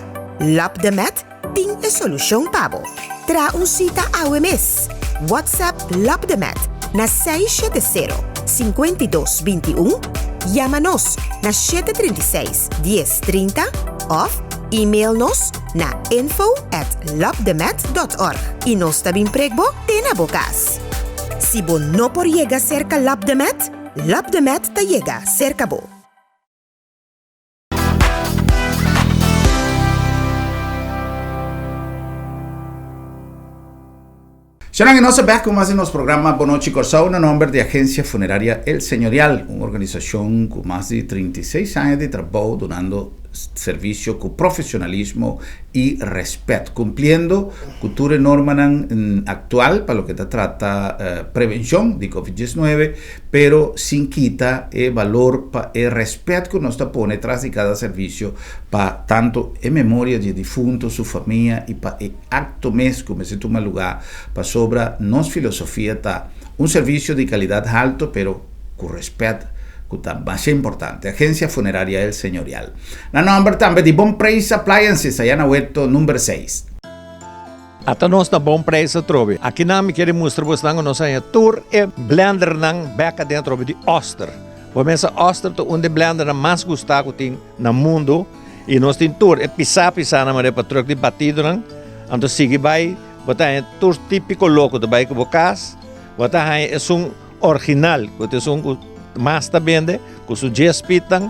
Lab de Med tin e solushon pa bo. Traha un sita awe mes! WhatsApp Lab de Med na 670 52 21, yama nos na 736 10 30 òf email nos na info at labdemed dot org i nos ta bin prek bo te na bo kas. Si bo no por yega serka Labdemed, Labdemed ta yega serka bo. Señoran, y nos a bek cu mas di nos programa Bon Nochi Corsou na nomber di Agencia Funeraria El Señorial, un organisacion cu mas di 36 aña di trabou dunando servicio cu profesionalismo y respet, cumpliendo cu tur e normanan actual pa loke ta trata prevencion di Covid 19, pero sin kita e balor pa e respet cu nos ta pone tras di cada servicio pa tanto e memoria di e difunto, su famia y pa e acto mes cu mester tuma lugar, pasobra nos filosofia ta un servicio di calidad halto pero cu respet cu ta masha importante. Agencia Funeraria El Señorial. Na nomber tambe di Bon Prijs Appliances aya na Huerto number seis. Ata nos na Bon Prijs atrobe. Akinan mi kere mustra bosnan ku nos haña tur e blendernan bek aden atrobe di Oster. Bo mesa Oster ta un di e blendernan mas gustá ku tin na mundu i nos tin tur e pisá pisánan manera pa trùk di batidonan. Anto sigui bai bo ta haña tur típiko loko ta bai ku bo kas. Bo ta haña esun orginal ku ta esun ku mas ta bende ku su djes pitnan.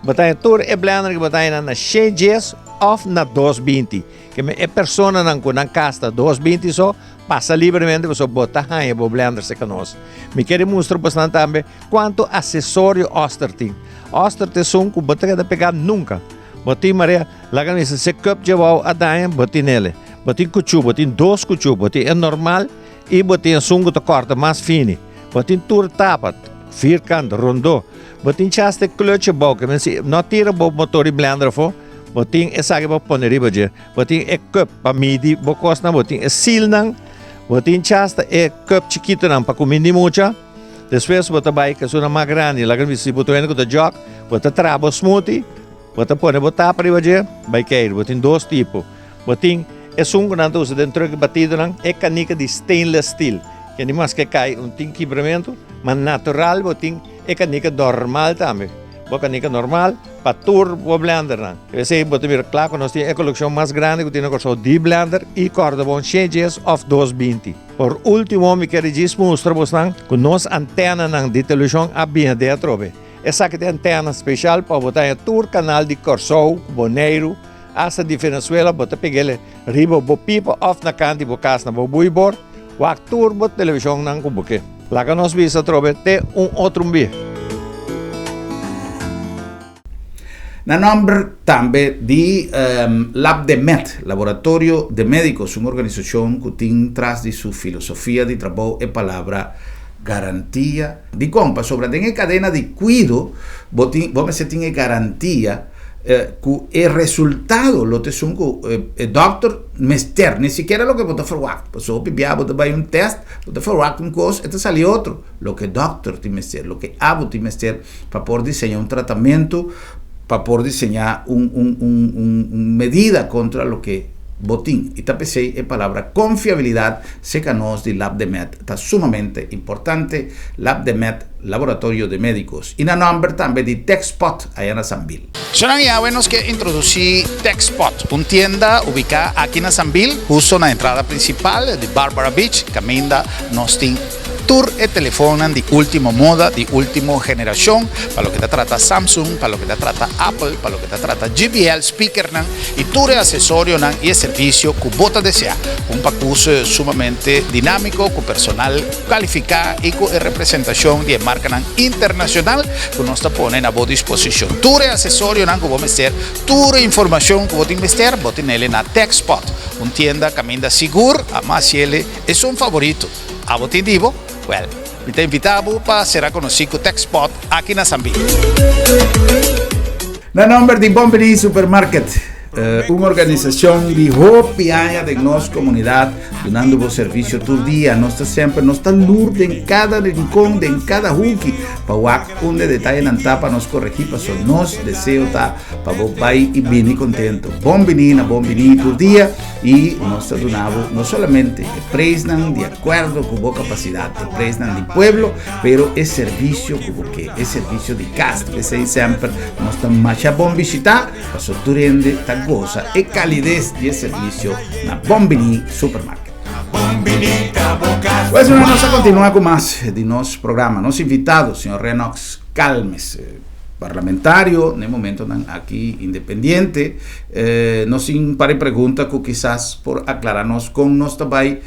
Bo ta haña tur e blender ku bo ta haña na shen djes òf na 220. Ke men e personanan ku nan kas ta 220 so, pasa libremente pasobra bo ta haña bo blender serka nos. Mi kere mustra bosnan tambe kuantu asesorio Oster tin. Oster ta esun ku bo ta keda pegá nunka. Bo tin marea, laga mi bisa, se cup djebou a daña, bo tin ele. Bo tin kuchú, bo tin dos kuchú, bo tin e normal i bo tin esun ku ta kòrta mas fini. Bo tin tur tapa, vierkant, rondó. Bo tin chas te clutch abou, ke men si no tira bo motor di blender afó, bo tin esaki pa pone riba dje. Bo tin e cup pa midi bo kosnan, bo tin e sealnan, bo tin chas ta e cup chikitonan pa kuminda di mucha. Despues bo ta bai ku esunnan mas grandi, laga mi si bo ta wende ku ta jòk, bo ta traha bo smoothie, bo ta pone bo tapa riba dje, bai keir. Bo tin dos tipo. Bo tin esun ku nan ta usa den truck di batidonan, e kanika di stainless steel, ke ni maske kai un tin kibramentu, ma natural bo tin e kanika normal tambe. Bo kanika normal pa tur bo blendernan. Esei bo ta mira kla ku nos tin e kolekshon mas grandi ku tin na Kòrsou di blender i kòrda bon shen djes òf 220. Por último mi kere djis mustra bosnan ku nos antènanan di televishon a bini den atrobe. Esaki ta e antèna speshal pa bo ta haña tur kanal di Kòrsou, Boneiru, Asta di Venezuela bo ta peg'el riba bo pipa of na kant di bo kas na bo buibor, wak tur bo televishonnan ku bo ke. Laga nos bisa atrobe te un otro un bia. Na nomber tambe di Labdemed, Laboratorio de Medicos, un organisashon ku tin tras di su filosofia di trabou e palabra garantia. Dikon? Pasobra den e kadena di kuido bo tin bo mester tin e garantia ku e resultado lo ta esun ku e dòkter mester, ni sikiera loke bo ta ferwagt, pasobra hopi bia bo ta bai un tèst, bo ta ferwagt un kos, e ta sali otro, loke e dòkter tin mester, loke abo tin mester pa por diseñá un tratamentu, pa por diseñá un un un un medida kontra loke bo tin. I ta p'esei e palabra konfiabilidat serka nos di Labdemed ta sumamente importante. Labdemed, Laboratorio de Médicos. I na nòmber tambe di Techspot aya na Sambil. Shonnan Yahweh nos ke introdusí Techspot, un tienda ubiká aki na Sambil, husto na entrada prinsipal di Barbara Beach, kaminda nos tin. Tur e telefonnan di ultimo moda, di ultimo generacion, pa loke ta trata Samsung, pa loke ta trata Apple, pa loke ta trata JBL speakernan y tur e asesorionan y e servicio cu bo ta desea. Un pacus sumamente dinamico cu personal califica y cu e representacion di e marcanan internacional cu nos ta pone na bo disposicion. Tur e asesorionan cu bo mester, tur e informacion cu bo tin mester, bo tinele na TechSpot, un tienda caminda sigur, a mas yele esun favorito. Abo tin di bo? Wèl, mi ta invitá bo pa sera konosí ku TechSpot aki na Sambi. Na nòmber di Bon Bini Supermarket, un organisashon di hopi aña den nos komunidat, dunando bo servisio tur dia. Nos ta semper, nos ta lur den kada rincon, den kada huki, pa wak unda e detayenan ta pa nos koregí, pasobra nos deseo ta pa bo bai i bini kontentu. Bon Bini na Bon Bini tur dia. I nos ta duna bo no solamente e preisnan di akuerdo ku bo kapasidat, e preisnan di pueblo, pero e servisio ku bo ke, e servisio di kas. P'esei semper nos ta masha bon bishitá, pasobra tur hende ta gosa e kalides di e servisio na Bon Biní Supermarket. Pues nos a kontinuá ku mas di nos programa. Nos invitado, señor Renox Calmes. Parlamentario na e momentonan aki independiente. Nos tin un par di pregunta ku kisas por aklará nos kon nos ta bai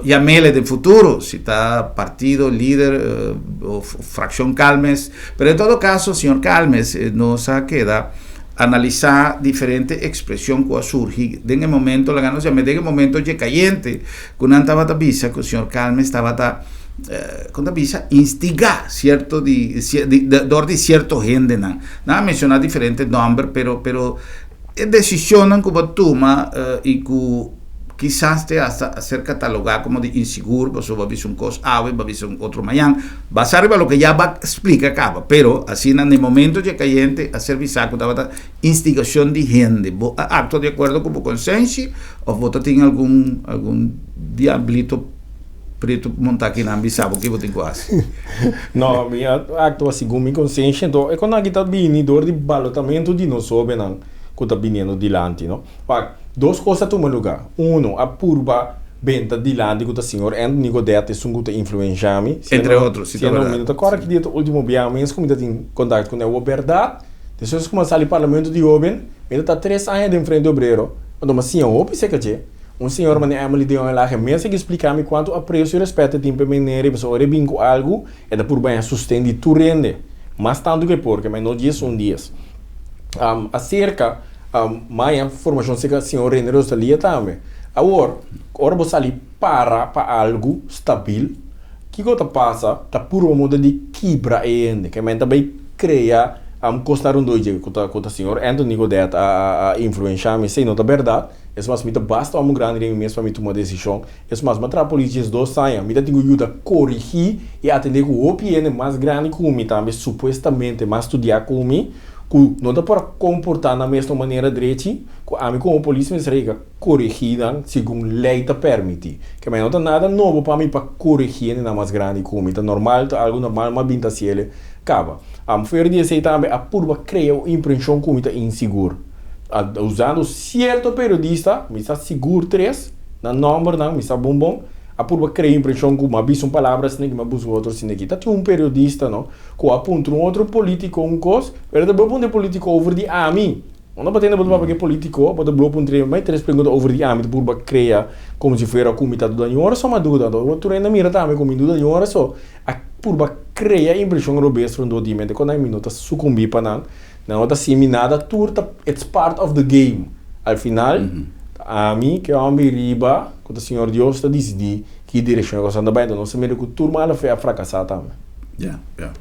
yam'ele den futuro, si ta partido, lider o frakshon Calmes. Pero en todo kaso, señor Calmes, nos a keda analisá diferente ekspreshon ku a surgi den e momento, laga nos yam'e den e momento dje kayente ku nan tabata bisa ku señor Calmes tabata Kon ta bisa instigá sierto di dor di sierto hendenan. Nan a menshoná diferente nòmber pero pero e desishonnan ku bo a tuma i ku kisas te hasta a ser katalogá komo di insigur pasobra bo a bisa un kos awe bo a bisa un otro mañan basá riba loke ya bo a splika kaba pero asina na e momento dje kayente a ser bisá ku tabata instigashon di hende. Bo a aktua di akuerdo ku bo konsenshi òf bo ta tin algun algun diablito Pretu monta aki nan bisa bo ki bo tin ku hasi. No, mi a aktua segun mi konsensia. Enton e kon aki ta bini dor di balotamentu di nos hóbennan ku ta biniendo dilanti, no. Wak, dos kos a tuma lugá. Uno, a purba benta dilanti ku ta señor Anthony Godett esun ku ta influensha mi. Entre otro, si ta bèrdat. Mi no ta kòrda ki dia ta último biaha mes ku mi ta tin kontakto ku nan. Awor bèrdat, despues ku mi a sali parlamento di hóben, mi ta ta tres aña den Frente Obrero, anto mi a siña hopi serka dje. Un señor manera Emily den un lahe mes a splica mi cuanto aprecio y respet e tin pa e manera y pasobra ora e bin cu algo e ta purba haña sosten di tur hende mas tanto cu e por ke ma e no djies un dies. Acerca maya formacion cerca señor Rene Rosalia tambe. Awor ora bo sali para pa algo stabil kico ta pasa ta purba moda di kibra e hende ke men ta bay crea cosnan rondó dje cu ta señor Anthony Godett a influencia mi esey no ta berdad. Es mas, mi ta basta homo grandi den mi mes pa mi tuma desishon. Es mas, mi a traha polis 12 aña. Mi ta tin ku yuda korigí i atendé ku hopi hende mas grandi ku mi, tambe supuestamente mas studiá ku mi, ku no ta por a komportá nan mes na un manera drechi, ku ami komo polis mester a yega korigí nan segun lei ta permití. Ke mei no ta nada nobo pa mi pa korigí hendenan mas grandi ku mi. Ta normal, ta algu normal, mi a bin ta hasiel kaba. Fuera di esei tambe a purba krea un imprenshon ku mi ta insigur. Usando sierto periodista, mi sa sigur tres, nan nombernan, mi sa bon bon, a purba crea impresion cu m'a bisa un palabra asina aki, m'a busa otro asina aki. Ta tin un periodista, no, cu a puntra un otro politico un cos, pero e ta blo puntra e politico over di ami. Unda bo tende bo ta papia cu e politico, bo ta blo puntra mai tres pregunta over di ami, ta purba crea como si fuera cu mi ta duda. Ñora so m'a duda, anto tur hende a mira tambe cu mi duda ñora so a purba crea impresion robes rondó di mi. Ente cu nan mi no ta sucumbi pa nan. Nan no ta simi nada tur ta it's part of the game al final ta ami ke homber riba ku ta señor Dios ta disidi ki direccion e kosan ta bai enton nos ta mira ku tur mala fe a fracasa tambe. Ya ya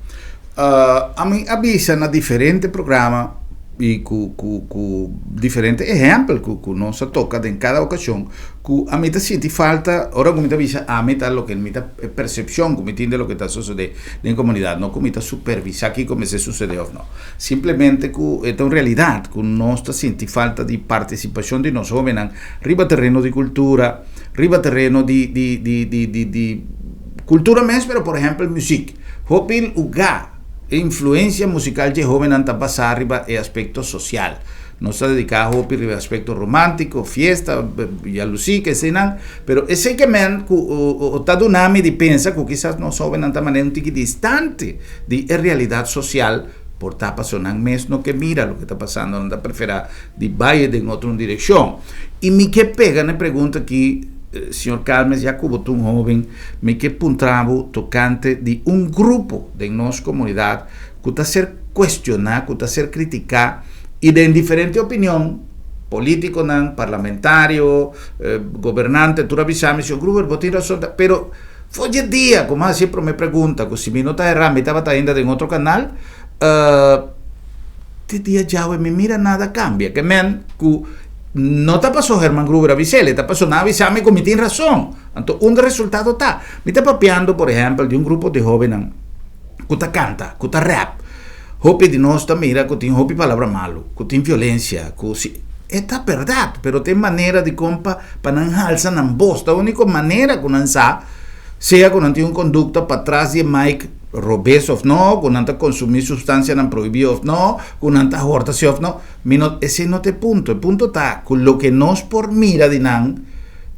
ami a bisa na diferente programa y ku ku ku diferente ehempel ku ku nos a toka den kada ocasion Ku ami ta sinti falta ora ku mi ta bisa ami ta loke mi ta e persepshon ku mi tin de loke ta sosodé den komunidat, no ku mi ta supervisá kiko mester sosodé òf no. Simplemente ku e ta un realidat ku nos ta sinti falta di partisipashon di nos hóbennan riba tereno di kultura, riba tereno di di di di di di kultura mes, pero por ehèmpel muzik. Hopi lugá. E influensia musikal dje hóbennan ta basá riba e aspekto sosial. Nos ta dediká hopi riba e aspekto romántiko, fiesta, yalusí, keseinan, pero esei ke men ku ta duna mi di pensa ku kisas nos hóbennan ta manera un tiki distante di e realidat sosial, por ta pasobra nan mes no ke mira loke ta pasando, nan ta preferá di bai den otro un direkshon. I mi ke pega na e pregunta aki, señor Calmes, ya ku bo ta un hóben, mi ke puntra bo tokante di un grupo den nos komunidat ku ta ser kuestioná, ku ta ser kritiká i den diferente opinion, polítikonan, parlamentario, gobernante, tur a bisa mi, señor Gruber, bo tin rason, pero for dje dia ku mi a hasi e promé pregunta, ku si mi no ta erá mi tabata ainda den otro kanal, Te dia djawe mi mira nada kambia. Ke men ku no ta paso Herman Gruber a bis'el, e ta paso nan a bisa mi ku mi tin rason. Anto unda resultado ta? Mi ta papiando por ehèmpel di un grupo di hóbennan ku ta kanta, ku ta rap. Hopi di nos ta mira ku tin hopi palabra malu, ku tin violensia, ku si. E ta bèrdat, pero ta e manera di kon pa pa nan halsa nan bos. Ta úniko manera ku nan sa, sea ku nan tin un kondukta patras di e mic, robes of no, ku nan ta konsumí supstansianan prohibí of no, ku nan ta horta si of no, mi no, esei no ta e punto. E punto ta ku loke nos por mira di nan,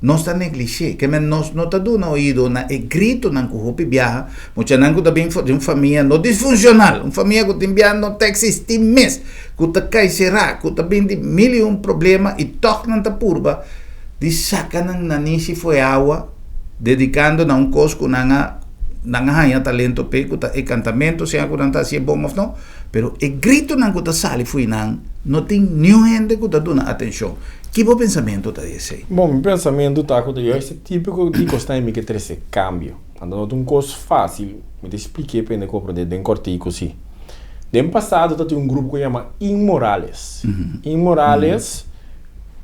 nos ta neglish'é. Ke men nos no ta duna oido na e gritonan ku hopi biaha, muchanan ku ta bin for di un famia no disfunshonal, un famia ku tin biaha no ta eksistí mes, ku ta kai será, ku ta bin di mil i un problema i tòg nan ta purba di saka nan nanishi for e awa, dedikando na un kos ku nan a nan a haña talento p'e ku ta e kantamentu, sea ku nan ta hasié bon òf no, pero e gritonan ku ta sali fo'i nan no tin niun hende ku ta duna atenshon. Ki bo pensamentu ta di esei? Bon, mi pensamentu ta ku ta juist e típiko di kosnan mi ke trese kambio. Anto no ta un kos fásil, mi ta splik'é pa hende komprondé den kòrtiku si. Den pasado ta tin un grupo ku yama Inmorales. Inmorales.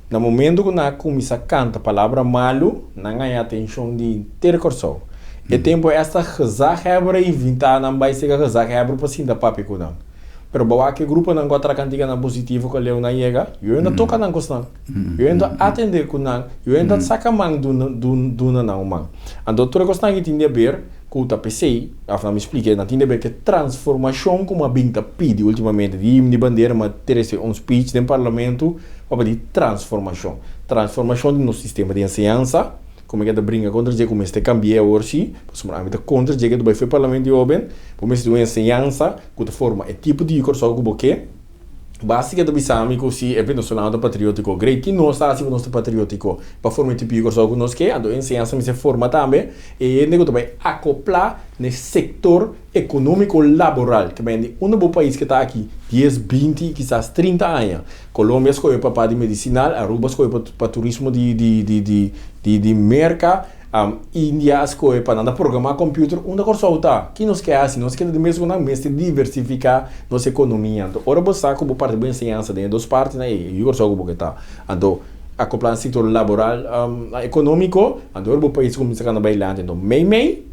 Na momento ku nan a kuminsá kanta palabra malu, nan haña atenshon di henter Kòrsou. E tempu esta gezaghebber a invitá nan bai sega gezaghebber pa sinta papia ku nan. Pero bo wak e gruponan ku a traha kantikanan positivo ku a leu nan yega, yo enta toka nan kosnan. Yo enta atendé ku nan, yo enta saka man duna nan un man. Anto tur e kosnan aki tin di aber ku ta p'esei, òf nan mi splika, nan tin di aber ku e transformashon ku mi a bin ta pidi ultimamente di himno di bandera, mi a trese un speech den parlamento, Papia di transformashon. Transformashon di nos sistema di enseñansa, ku mi ke ta bringa kontra dje ku mester kambi'é awor si, pasobra ami ta kontra dje ke ta bai for e parlamento di hoben, bo mester di un enseñansa ku ta forma e tipo di Kòrsou ku bo ke. Basta ke ta bisa mi ku si e venezolano ta patriótiko, great, ki nos ta hasi ku nos ta patriótiko pa forma e tipo di Kòrsou ku nos ke? Anto e enseñansa mester forma tambe e hende ku ta bai akoplá na e sektor ekonómiko laboral, ke bende unda bo pais ke ta aki dies, binti i kisas 30 aña. Colombia skohe pa parti medicinal, Aruba skohe pa pa turismo di di di di di di Merca, India a skohe pa nan ta programa computer, unda Kòrsou ta? Ki nos ke hasi? Nos keda di mes ku nan mester diversifiká nos ekonomia. Anto ora bo sa ku bo parti bo enseñansa den e dos partinan ei, yu Kòrsou ku bo ke ta. Anto akoplá sektor laboral ekonómiko, anto ora bo pais kuminsá kana bai lanti. Anto mei mei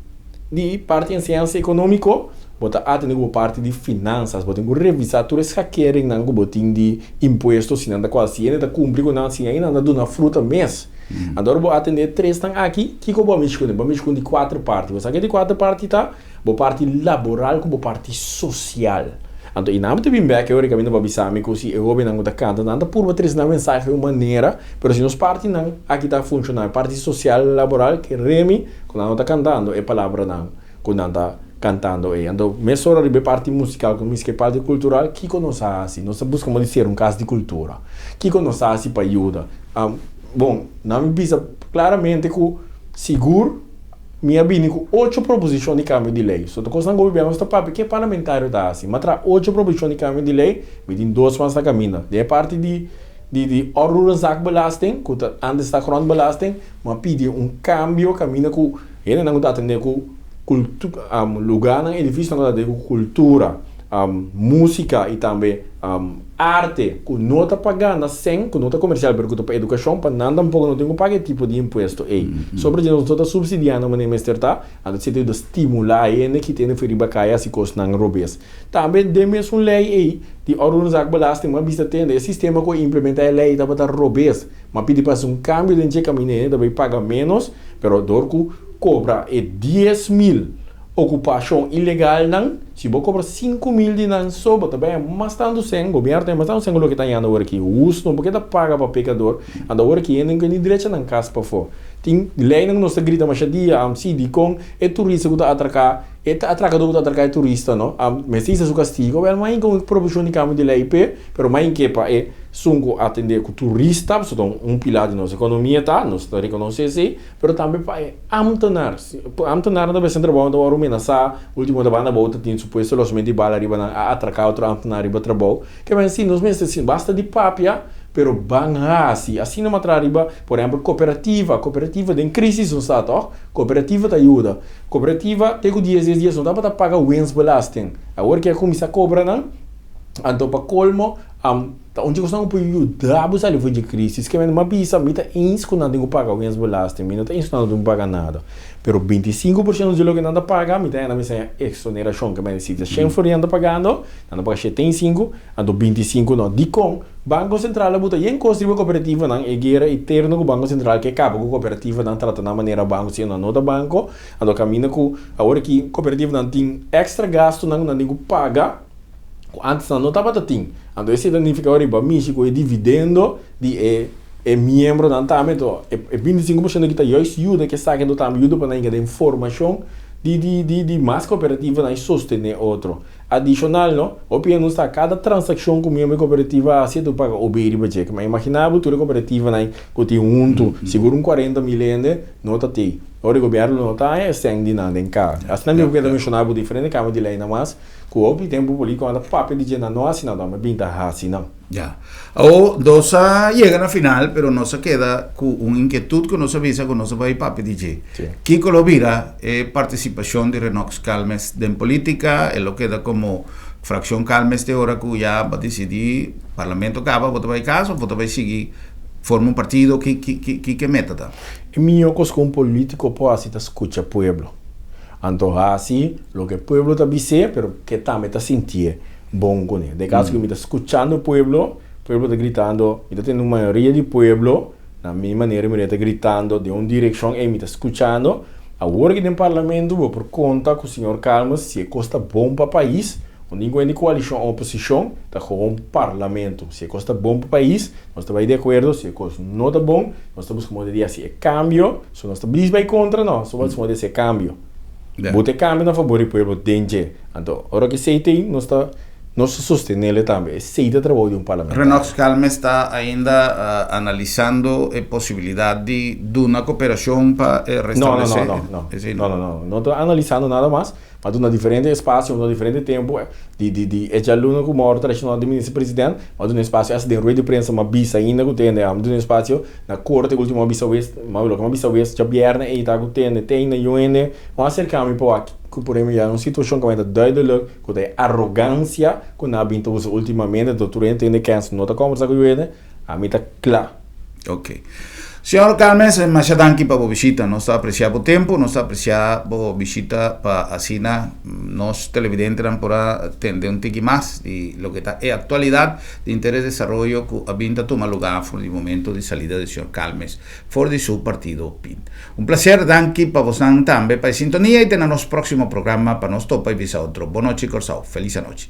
di parti enseñansa ekonómiko, Bo ta atende ku bo parti di finansas. Bo tin ku revisá tur e skakeringnan ku bo tin di impuesto, si nan ta kual, si hende ta kumpli ku nan, si ainda nan ta duna fruta mes. Anto ora bo atende e tresnan aki, kiko bo a mishi kuné? Bo a mishi ku un di kuater parti. Bo sa ke di kuater parti ta? Bo parti laboral ku bo parti sosial. Anto i nan ta bin bek e ora kaminda bo a bisa mi ku si e hóbennan ku ta kanta, nan ta purba trese nan mensahe di un manera, pero si nos partinan aki ta funshoná, e parti sosial, laboral, ke remi ku nan no ta kantando e palabranan ku nan ta kantando ei. Anto mesora riba e parti musikal ku miski e parti kultural, kiko nos a hasi? Nos ta buska modo di sera un kas di kultura. Kiko nos a hasi pa yuda? Bon, nan mi bisa klaramente ku sigur mi a bini ku ocho proposishon di kambio di lei. So ta kosnan ku gobièrnu ta papia ke parlamentario ta hasi. Mi a traha ocho proposishon di kambio di lei, mi tin dos mas na kaminda. Den e parti di di di onroerenzaakbelasting, ku ta antes ta grondbelasting, mi a pidi un kambio kaminda ku Hendenan ku ta atendé ku lugánan, edifisionan ku ta atendé ku kultura, músika i tambe arte ku no ta pa gana sèn, ku no ta komersial pero ku ta pa edukashon, pa nan tampoko no tin ku paga e tipo di impuesto ei. Sobre dje nos no ta supsidiá nan manera mester ta, anto esei ta yuda stimulá hende kita hende for riba kaya hasi kosnan robes. Tambe den mesun lei ei di Onroerenzaakbelasting mi a bisa tende e sistema ku a implementá e lei tabata robes. Mi a pidi pa hasi un kambio den dje kaminda hende ta bai paga ménos. Pero dor ku kobra e 10,000 okupashon ilegalnan, Si bo kobra 5000 di nan so, bo ta bay mas tantu sen, gobièrnu ta bay mas tantu sen ku loke ta hañando awor aki. Hustu, no por keda paga pa pekador, anto awor aki hende no ni drecha nan kas pafó. Tin leinan ku nos ta grita masha dia, si, dikon e turista ku ta atraká, e ta atrakadó ku ta atraká e turista, no, mester hisa su kastigo. Wèl, main ku proposishon di kambio di lei p'e, pero main ke pa e sun ku atendé ku turista, pasobra ta un pilar di nos ekonomia ta, nos ta rekonosé esei, pero tambe pa e ámtenar. Ámtenarnan ta bes den trabou, nan ta wòrdu menasá, último ta banda abou ta tin supuesto losmente di bala riba nan, a atraká otro ámtenar riba trabou. Ke men si nos mester si basta di papia, pero ban hasi. Asina mi a traha riba, por ehèmpel, kooperativa. Kooperativa den krísis nos ta, tòg? Kooperativa ta yuda. Kooperativa te ku dies dies dies no tabata paga winstbelasting. Awor ke a kuminsá kobra nan, anto pa kolmo, Ta un dje kosnan ku por yuda bo sali for dje krisis. Ke mi a bisa, mi ta eens ku nan tin ku paga winstbelasting, mi no ta eens ku nan no tin ku paga nada. Pero 25% dje loke nan ta paga, mi ta henda mi seña eksonerashon. Ke men si ta shen florin nan ta pagando, nan ta paga 75, anto 25 no. Dikon? Banko Sentral a buta yen kos riba kooperativanan, e guera eterno ku Banko Sentral ke kaba ku kooperativanan, trata nan manera banko siendo nan no ta banko. Anto kaminda ku awor aki kooperativanan tin èkstra gastunan ku nan tin ku paga, ku antes nan no tabata tin. Anto esei ta nifiká ora riba mishi ku e dividendo di e e miembronan tambe. Anto e e 25% aki ta juist yuda ku esaki anto tambe yuda pa nan yega den formashon di di di di mas kooperativanan i sostené otro. Adishonal no, hopi hende no sa kada transakshon ku miembro di kooperativa hasi e ta paga OB riba dje. Ma imaginá bo tur e kooperativanan ku tin huntu, sigur un 40.000 hende no ta tei. Ora e gobièrnu lo no ta haña e sèn di nan den kara. Asina mi ku ta menshoná bo diferente kambio di lei nan mas. Ku hopi tempu polítiko anda papia di dje nan no hasi nada, ma bin ta hasi nan. Ya. Awor, nos a yega na final, pero nos a keda ku un inkietut ku nos a bisa ku nos a bai papia di dje. Sí. Kiko lo bira e partisipashon di Renox Calmes den polítika? E lo keda komo frakshon Calmes te ora ku ya bo a disidí parlamento kaba, bo ta bai kas òf bo ta bai sigui forma un partido? Ki ki ki kiko e meta ta? E mihó kos ku un polítiko por hasi ta skucha pueblo. Anto hasi loke pueblo ta bis'é, pero ke tambe ta sintié bon kuné. Den kaso ku mi ta skuchando pueblo, pueblo ta gritando, mi ta tende un mayoria di pueblo, na mi manera mi ta gritando den un direkshon ei mi ta skuchando. Awor aki den parlamento bo por konta ku señor Calmes si e kos ta bon pa pais, un tin kuenta di koalishon o oposishon, ta gewoon parlamento. Si e kos ta bon pa pais, nos ta bai di akuerdo, si e kos no ta bon, nos ta buska moda di hasi e kambio. So nos ta bis bai kontra no, so bo ta hasi e kambio. Bo ta e kambio na fabor di pueblo den dje. Anto ora ku esei tin, nos ta nos ta sostenele tambe. Esei ta trabou di un parlamentario. Renox Calmes ta ainda analisando e posibilidat di duna koperashon pa No, no, restablesé no, no, no. esei No, no, no. No ta analisando nada mas. Ma duna diferente espasio, duna diferente tempu di di di e djaluna ku mòrto traicionado di minister president, ma duna espasio hasta den rueda di prensa m'a bisa ainda ku tende, a duna espasio na korte ultimo m'a bisa wes, ma loke m'a bisa wes djabièrnè ei ta ku tende te ainda yu hende no a aserká mi pa wak ku por ehempel ya un situashon ku a meta duidelijk ku ta e arogansia ku nan a bin ta usa ultimamente, anto tur hende tende kèns no ta kòmbersá ku yu hende, ami ta kla. Ok. Señor Calmes, masha danki pa bo bishita. Nos ta aprecia bo tempo, nos ta aprecia bo bishita pa asina nos televidentenan por a tende un tiki mas di loke ta e actualidad di interes desaroyo cu a bin ta tuma lugar for di momento di salida di señor Calmes for di su partido pin. Un placer, danki pa bosnan tambe pa e sintonia y te na nos proximo programa pa nos topa y bisa otro. Bon nochi Corsou. Feliz anochi.